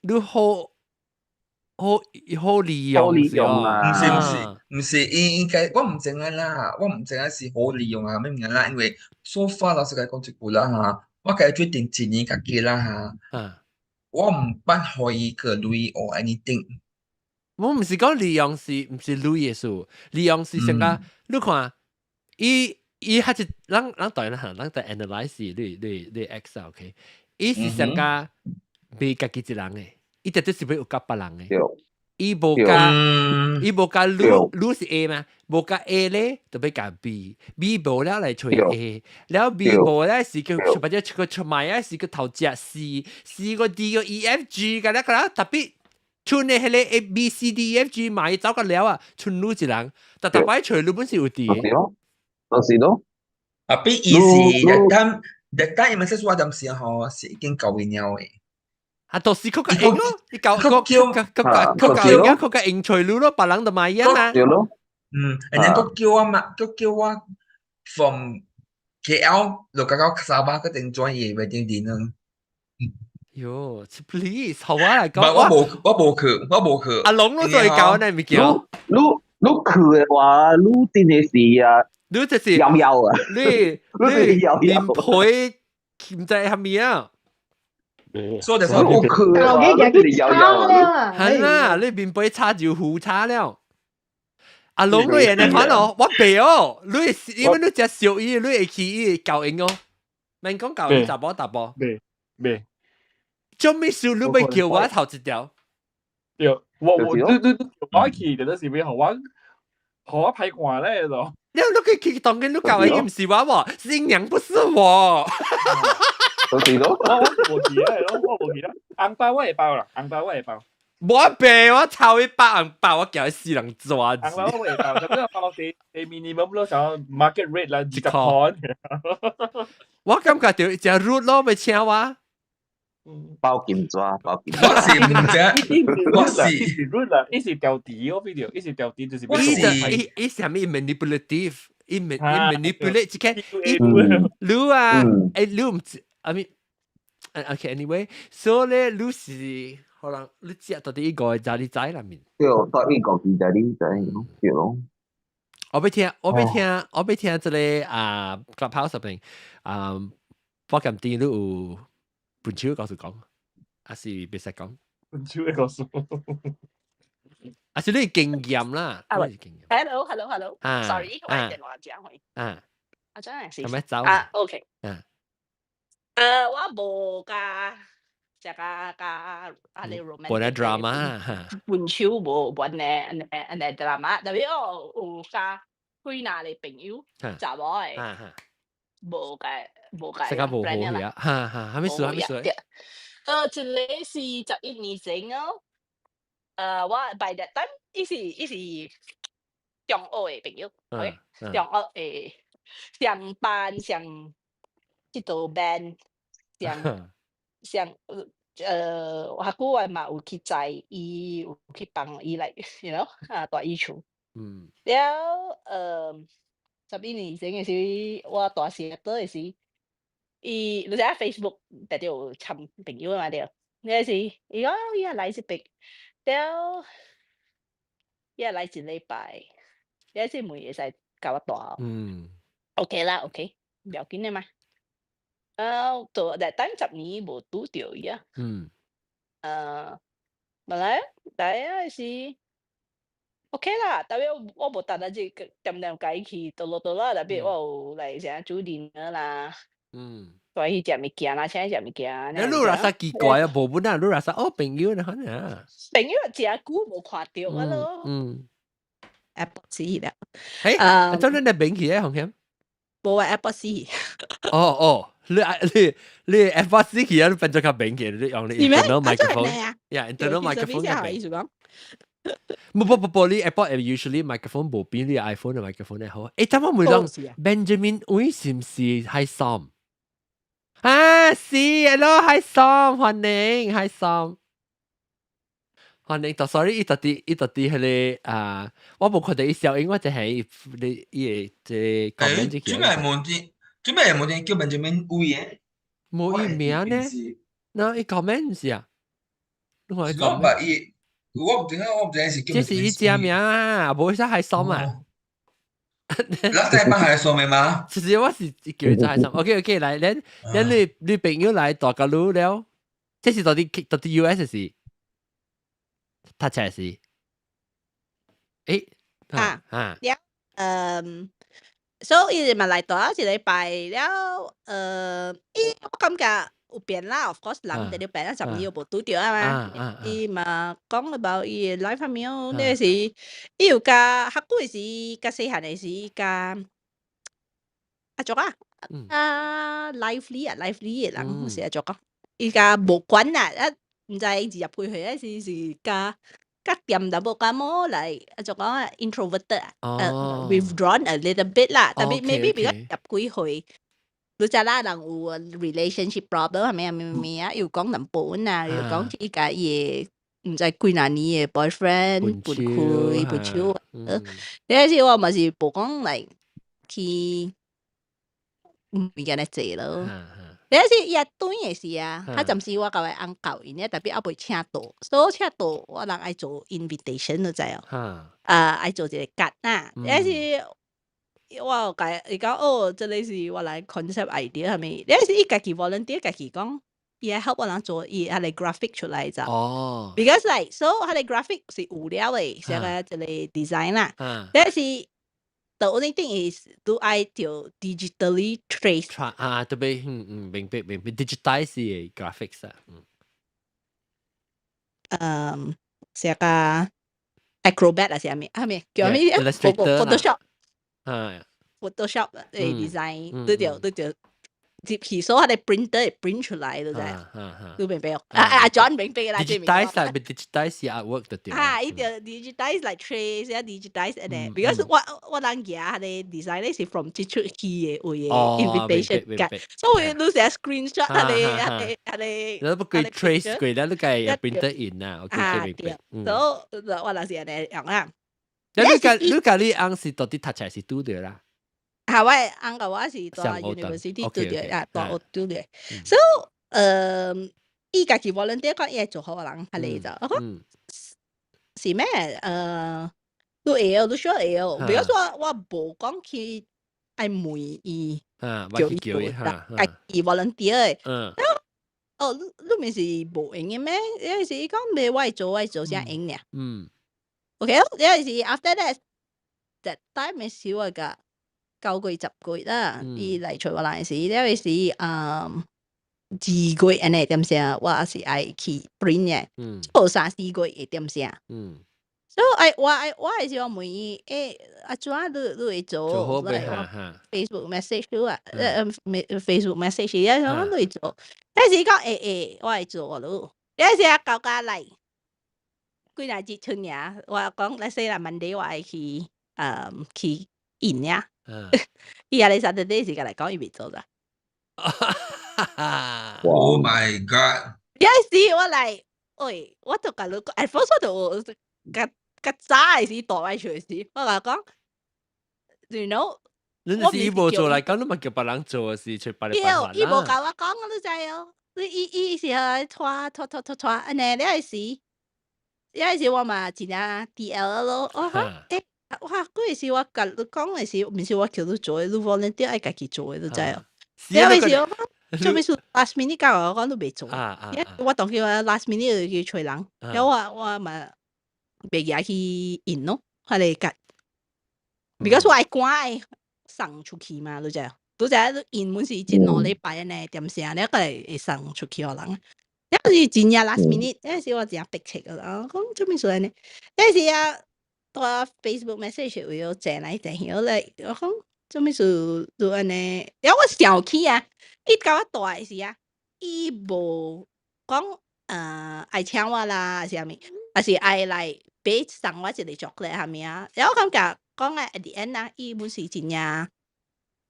你好。好好利用，好利用啊！毋是毋是毋是，伊應該我毋知影啦，我毋知影是好利用啊，咩物件啦，因為 so far 老實講一句啦嚇，我家決定一年家己啦嚇，我毋捌予伊個鐳 or anything。我毋是講利用是毋是鐳的事，利用是啥個？你看，伊伊較一咱咱當然啦，咱在 analyze 你你你 ex OK，伊是啥個袂家己一人的。伊絕對是欲有佮別人的。伊無佮，伊無佮你，你是 A 嘛？無佮 A 咧，就欲佮 B，B 無了來揣 A，了 B 無咧是叫或者出個出賣啊，是個頭隻 C，C 個 D 個 E F G 個咧個啦，特別賰的彼個 A B C D E F G 嘛，伊走個了啊，賰你一人，但逐擺揣你本是有佇的。就是咯。啊，比伊是 that time that time 伊咪說話陣時吼是已經夠伊了的。啊，就是佢個用咯，你夠個個個個夠用，佢個用隨路咯，別人就買啊嘛。對咯。嗯，and then 佢叫我嘛，佢叫我 from KL 落到沙巴嗰陣轉伊 wedding dinner。喲，please，好我來講。我無我無去，我無去。阿龍都做搞呢物件。你你去的話，你真的是啊，你就是搖搖啊，你你面皮唔知係咪啊？所以就我去的話，你真係搖搖啊。係啦，你面皮擦就糊擦了。阿龍你人哋看哦，我白哦，你因為你食小伊，你會去伊教應哦。免講教應查某查埔。袂袂。做咩事你欲叫我頭一條？對，我我你你你我去，就是欲予我予我歹看咧咯。你你去去當緊你教的毋是我喎，新娘不是我。就是咯，我我無記得咯，我無記得。紅包我會包啦，紅包我會包。我白我抽一百紅包，我叫伊死人抓。紅包我會包，就比包地地 minimum 咯，像 market rate 啦，20塊。我感覺就真 rude 咯，欲請我。包金紙，包金。我是毋知，我是 rude 啦，伊是調低我 video，伊是調低就是。伊就伊伊啥物 manipulative，伊 manipulate 這個，伊你啊，欸你毋知，I mean，okay anyway，所以咧你是可能你知到底伊個在你知內面。對，到伊個在你知，對咯。我欲聽，我欲聽，我欲聽這個啊，Clubhouse 入邊啊，我咁啲你有本手告訴講，還是袂使講？本手的故事，還是你經驗啦？你經驗。 Hello，hello，hello。Sorry，我電話講去。啊。啊，真係是。係咪走？啊，OK。啊。我無佮這個佮按呢 romantic 無咧 drama 本手無按呢按呢按呢 drama，特別我有佮幾若個朋友，查某的，無佮無佮，這個無好呀，哈哈，啥物事啥物事？一個是11年前哦，我 by that time，伊是中學的朋友，OK，中學的上班上這道 band 上上我較久我嘛有去載伊，有去幫伊來，you know，啊，蹛伊厝。了11年前嘅時，我大時倒嘅時，伊你知影 Facebook 特有參朋友嘛對，那時伊講伊也來這邊，了伊也來一禮拜，了這問會使共我蹛。OK 啦，OK，不要緊的嘛。啊，就但等10年無拄著伊啊。本來來啊是 OK 啦，特別我無逐日這個恬恬共伊去倒落倒落，特別我有來啥煮 dinner 啦，帶去食物件啦，請伊食物件。你你若啥奇怪啊？無本啊，你若啥哦朋友呢？可能啊。朋友誠久無看著啊咯。 Apple 死了。誒，真你你變起咧，紅險？無啊，Apple 死。哦哦，你 Apple 死去啊，你變做較變起，你用你 internal microphone，yeah，internal microphone 較變。意思講？不不不不，你 Apple usually microphone 無比你 iPhone 嘅 microphone 咧好。誒，等我問講，Benjamin 會是唔是 Hi Sam？啊，是，hello Hi Sam，歡迎 Hi Sam。歡迎，sorry，伊到底彼個啊，我無看著伊消音，我就係你伊個這 comment 做咩問題？做咩問題叫 Benjamin 威嘅？無伊名呢？那伊 comment 是啊？你看伊 comment 伊，我毋知影，我毋知影是叫。這是伊正名啊，無啥 Hi Sam 啊。你在幫 Hi Sam 的嗎？其實我是叫伊做 Hi Sam。OK OK，來，咱你朋友來大家路了，這是到底 US 是？讀冊是，誒，啊啊，了，所以伊嘛來蹛一禮拜了，伊我感覺有變啦，of course 人定著變啦，10年又無拄著啊嘛，伊嘛講 about 伊的 life 方面，那時伊有較較久的時，較細漢的時，較啊怎啊，啊 lively 啊 lively 的人是按怎講？伊較無管啦，啊。毋知20幾歲嗰時是較較恬淡薄較無來，按怎講 introverted 啊，withdrawn a little bit 啦，特別 maybe 比較十幾歲，你知啦，人有 relationship problem 係咪啊？咩咩啊，又講淡薄啊，又講伊共伊的毋知幾若年的 boyfriend 分開分手，嗰時我嘛是無講來去毋會按呢濟咯。嗰時伊也轉的時啊，較暫時我共伊翁教𪜶咧，特別猶未請桌，所以請桌我人愛做 invitation 你知哦？啊，愛做一個卡啊，嗰時我有共伊講哦，這個是我來 concept idea 啥物，嗰時伊家己 volunteer 家己講，伊愛 help 我人做伊彼個 graphic 出來就。Because like so 彼個 graphic 是有了的，啥個一個 design 啦，但是 the only thing is 都愛著 digitally trace。啊，特別明白明白，digitize 的 graphics 啊。啥個 Acrobat 啊，啥物啊物叫咩？Illustrator Photoshop。 Photoshop 的 design 都著入去所彼個 printer 會 print 出來，你知？你明白？啊啊，John 明白啦，digitize 啦，digitize artwork 就對。啊，伊就 digitize 來 trace 啊，digitize 按呢，because 我人舉彼個 design 咧是 from 這齣戲的位的 invitation 卡，所以你成 screenshot 彼個彼個。你不過 trace 過，你個 printer in 啊，OK 明白。所以我就是按呢用啊。你共你翁是到底讀冊是拄著啦？啊，我翁共我是蹛 university 拄著啊，大學拄著。所以，伊家己 volunteer 講伊會做予我人彼個就，我講是咩？你會曉，你 sure 會曉。比如說我無講去愛問伊，叫伊做，家己 volunteer 的。哦，你毋是無閒的咩？伊是伊講袂，我會做，我會做才閒爾。OK，有時 after that that time 的時我甲9月10月啦，伊來揣我來時，了時2月按呢點聲，我也是愛去 print 的，做3、4月會點聲。所以愛我愛我的時我問伊，欸，啊怎啊你會做？Facebook message 你啊，Facebook message 伊講你會做，彼時講會會，我會做咯。彼時啊到甲來幾若日出爾，我講let's say 啦，Monday 我愛去印爾，伊下日 Saturday 時間來講伊袂做啦。 Oh my god！有時我來，喂，我就共你講，at first 我就共較早的時大位出時，我共講，you know，你是伊無做來講，你嘛叫別人做的是，揣別個辦法。伊無共我講，你知哦？你伊伊是來拖拖拖拖拖，按呢了時，了時我嘛真正 D L 咯，我講欸，哇，嗰時我共你講的時，毋是我叫你做的，你 volunteer 愛家己做的，你知哦？了時我講做咩事 last minute 共我講你袂做，我當叫我 last minute 就去揣人，了我嘛袂舉去應咯，彼個甲，because 我愛趕愛送出去嘛，你知哦？拄則應滿是一兩禮拜按呢，點聲了閣會送出去予人。了是真正 last minute，那時我真迫切個啦，講做咩事按呢？那時啊，蹛 Facebook message 有了轉來轉去，來我講做咩事都按呢？了我想起啊，伊共我蹛的時啊，伊無講愛請我啦，啥物，抑是愛來買送我一個 chocolate 啥物啊？了我感覺講啊，at the end 啊，伊本是真正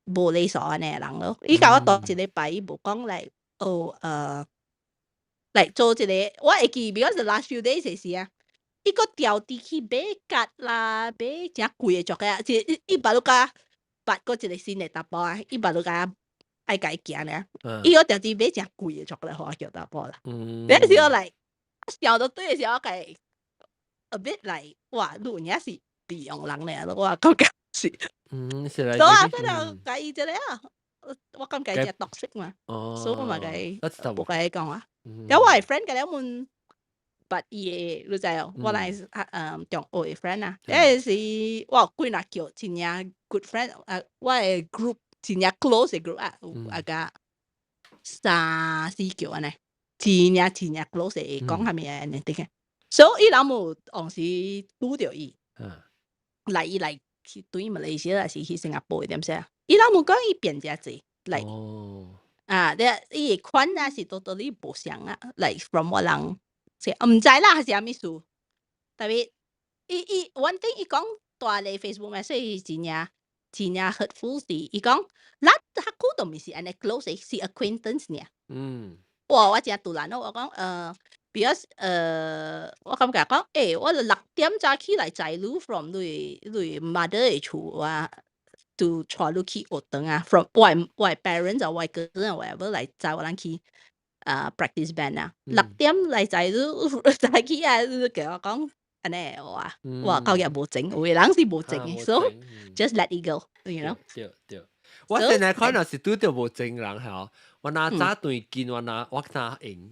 無禮數按呢人咯。伊共我蹛一禮拜，伊無講來哦來做一個，我會記，because the last few days 的時啊，伊閣調佇去買桔啦，買誠貴的巧克力，伊伊捌你甲捌過一個新的查埔啊，伊捌你共愛共伊行爾，伊閣調佇買誠貴的巧克力予我叫查埔啦。那時我來想到對的時候，我共 a bit like 哇，你有影是利用人爾，我感覺是。是來。所以啊，就共伊這個啊，我感覺誠 toxic 嘛，所以我嘛共伊無共伊講啊。了我的 friend 共了問捌伊的，你知哦？我來啊中學的 friend 啊，彼是我有幾若叫真正 good friend 啊，我的 group 真正 close 的 group 啊，有啊共三四叫按呢，真正真正 close 的講啥物按呢啲嘅，所以伊人有當時拄著伊，來伊來去對馬來西亞還是去新加坡點說？伊老母講伊變誠濟，來啊，你伊的款啊是 totally 無相啊，like from 我人，毋知啦，還是啥物事？特別伊伊 one thing 伊講蹛咧 Facebook message 真正真正 hurtful 是，伊講咱較久都毋是按呢 close 的，是 acquaintance 爾。哇！我誠突然咯，我講because 我感覺講，欸，我6點早起來載你 from 你 mother 的厝啊，就帶你去學堂啊，from 我的 parents 啊，我的 cousin whatever 來載我人去啊 practice band 啊，六點來載你早起啊，你共我講按呢話，我感覺無情，有的人是無情的，so just let it go，you know。對對，我現在看若是拄著無情人吼，我若早斷見，我若用。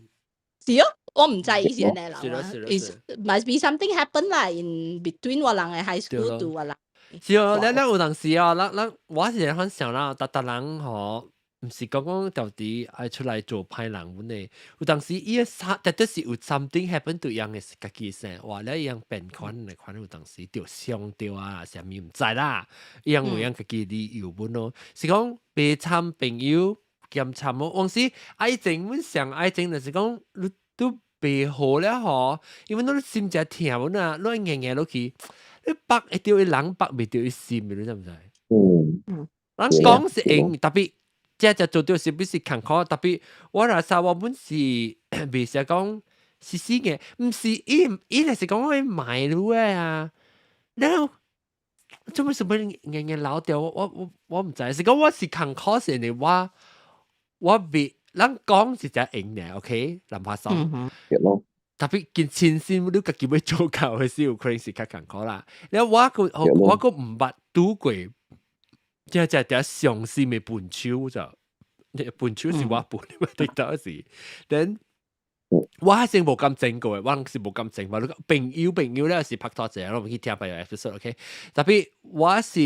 是哦，我毋知伊是按呢人啊，is must be something happen 啦，in between 我人的 high school to 我人。是哦，咱咱有當時哦，咱咱我是很想啦，逐逐人吼，毋是講講到底愛出來做歹人阮的，有當時伊個啥，絕對是有 something happen 對樣的家己生，哇！了伊樣變款來款有當時著傷著啊，啥物毋知啦，伊樣有樣家己理由本咯，是講別參朋友兼參哦，往時愛情阮上愛情就是講你都袂好了吼，因為你心誠疼阮啊，你硬硬落去。你縛會著伊人縛袂著伊心，你知毋知？人講是用，特別這只做著是不是艱苦？特別我若說我本是袂使講是死嘅，毋是伊伊就是講我買你啊，然後做咩事欲硬硬留掉？我毋知，是講我是艱苦是因為我袂人講是誠用嘅，OK，南華爽。特別見親身你家己欲做到的時有可能是較艱苦啦。了我閣毋捌拄過，這這這傷心的分手就，分手是我分的，得到是。then 我還是無感情過的，我是無感情。我朋友朋友咧是拍拖者，我們去聽別個 episode，OK。特別我是，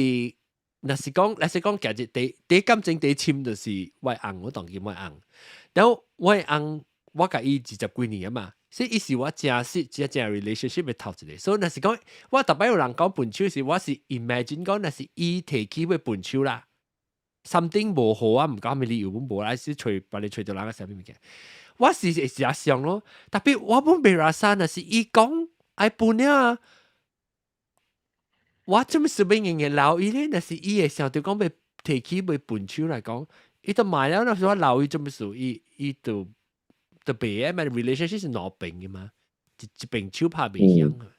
若是講，今日第第感情第深就是我翁，我當今我翁。然後我翁，我共伊20幾年啊嘛。所以伊是我正式真正 relationship 的頭一個，所以若是講我逐擺有人講分手時，我是 imagine 講若是伊提起欲分手啦，something 無好啊，毋講啥物理由，阮無來是揣別你揣著人個啥物物件，我是會誠想咯，特別我本袂拉山，若是伊講愛分了，我做咩事欲硬硬留伊咧？若是伊會想著講欲提起欲分手來講，伊都買了，若是我留伊做咩事？伊伊就。特別啊嘛，relationship 是兩邊嘅嘛，一一邊手拍袂響啊。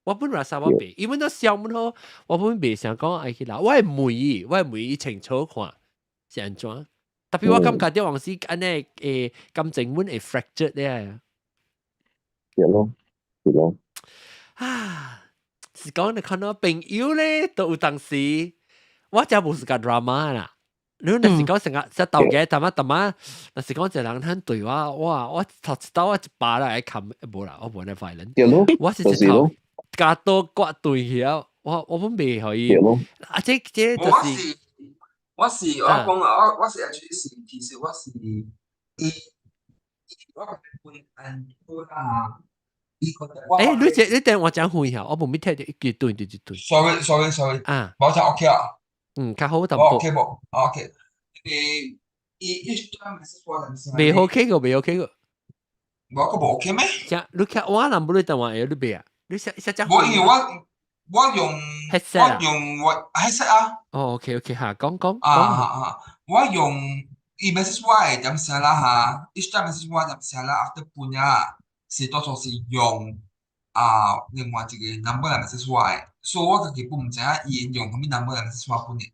我本來啥我袂，因為都笑滿好，我本袂想講愛去鬧，我會問伊，我會問伊清楚看是按怎。特別我感覺啲往時按呢感情阮會 fracture 咧。對咯，對咯。啊，是講你看到朋友咧，都有當時，我真無是個 drama 啦。你若是講成個只鬥嘅，淡仔淡仔，若是講一個人肯對我，哇！我頭一刀我一巴來冚，無啦，我無呢 violent。對咯，我是一頭加刀割斷去啊！我本袂予伊。啊，這就是。我是我講我是 actually 是其實我是伊我本按啦，伊覺得我。欸，你這你電話真遠嚇，我無咪聽著一句斷就一斷。 Sorry sorry sorry。啊。無就 OK 啊。嗯，較好淡薄。 OK 無？OK。伊伊未 OK 個，未 OK 個。無個無 OK 咩？這你看我人不你電話會你袂啊？你寫寫這。我因為我用我用我 headset 啊。哦，OK OK 嚇，講講。啊啊啊！我用伊 message 我會點寫啦嚇，each time message 我點寫啦，after 半日是多數是用啊另外一個 number 來 message 我的，所以我家己本毋知影伊用啥物 number 來 message 我本嘅。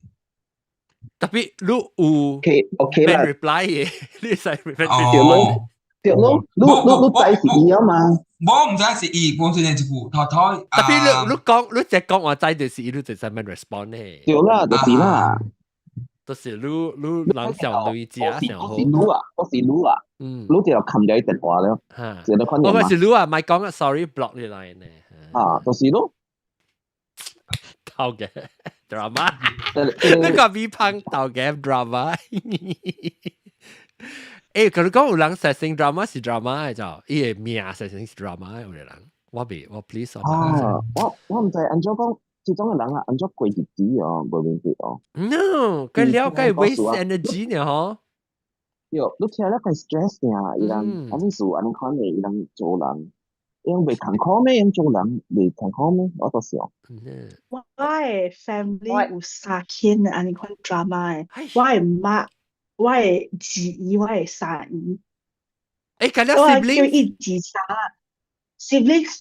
特別你有 OK OK 啦 reply 嘅，你使 reply 對咯，對咯，你知是伊啊嘛？我毋知是伊，本身一句頭頭。特別你講，你只講話知就是伊，你就使免 respond 咧。對啦，就是啦。就是你你人上女食上好。我是你啊，我是你啊。嗯。你就冚咗伊電話了。嚇。就你看我是你啊，咪講啊，sorry block 你來呢。啊，就是咯。頭嘅 drama，你個 V 胖頭嘅 drama。欸，佢講有人實性 drama 是 drama 嘅就，伊個名實性是 drama 有個人，我未，我 please 啊，我毋知按怎講，這種嘅人啊，按怎過日子哦，無明白哦。 No，佢了解 waste energy 呢嗬。對，你聽了會 stress 爾，伊人按呢事按呢款嘅，伊人做人，伊人袂艱苦咩？伊做人袂艱苦咩？我都想。我的 family 有三間按呢款 drama 的，我的媽。我的二姨，我的三姨。欸，咁了 sibling 我叫伊二三 siblings，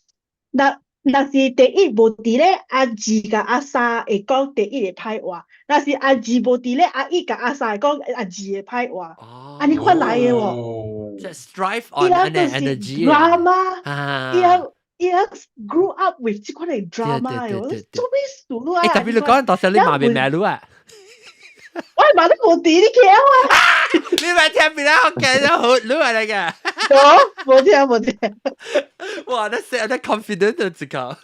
若若是第一無佇咧，阿二佮阿三會講第一的歹話；若是阿二無佇咧，阿一佮阿三會講阿二的歹話。按呢款來的喎。即係 strive on energy。 drama，伊人 grew up with 這款的 drama 的，做咩事啊？欸，特別你講到時你媽咪咩路啊？我媽都無佇你聽啊！你咪聽別人學嘅都好，你係嚟嘅。無聽無聽。哇！那寫那 confident 就這個。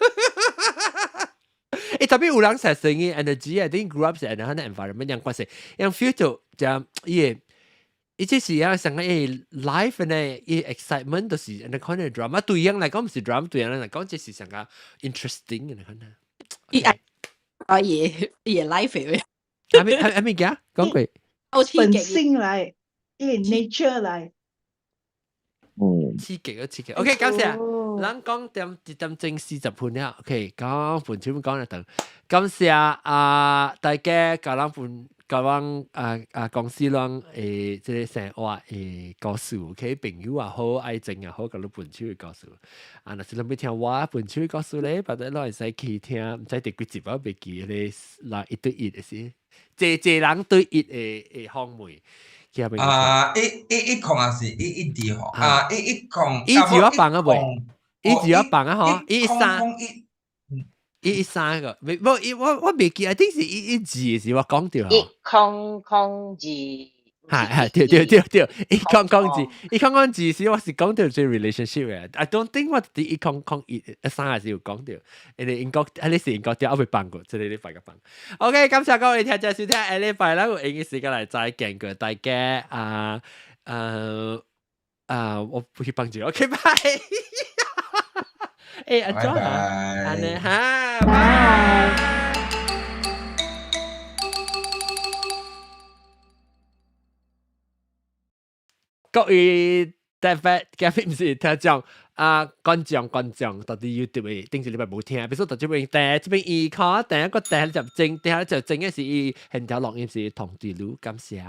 欸，特別有人實生嘅 energy 啊，啲 grow up 是那 environment 樣關係，樣 feel 到就伊個，伊這是啊，成個 life 呢，伊 excitement 就是那款的 drama，對樣來講毋是 drama，對樣來講這是成個 interesting 嘅款啊。伊啊，伊伊 life 嘅。係咪係咪嘅？講過。本性來，伊 nature 來。嗯。刺激啊刺激。OK，感謝。咱講點1點鐘40分了，OK，講半鐘講了等。感謝啊，大家共咱分，共阮啊啊公司攏誒，這個生活的故事，OK，朋友也好，愛情也好，共你分手的故事。啊，若是恁欲聽我分手的故事咧，別得攏會使去聽，毋知第幾集我袂記咧，人一對一的是，濟濟人對一的的訪問。啊，一一一空還是一一二吼？啊，一一空，一二我放啊未？一二我放啊吼，一一三，一一三個，未無一我袂記，一定是一一二是我講著。 1002。係係對對對對，1002，1002是我是講著這 relationship 嘅。I don't think 我佇1001三還是有講著，因為英國，啊你是英國對，我未放過，這個禮拜個放。OK，感謝各位聽眾收聽，下禮拜咱有閒嘅時間來再見過大家啊，啊，我不去幫住，OK，拜。欸，阿莊啊，按呢哈，拜。各位特別嘉賓毋是聽眾啊，觀眾觀眾，到底 YouTube 的頂一禮拜無聽，比如說到這邊第這邊一看，第一個第一集正，第二集正嘅是伊現場錄音是同對路，感謝。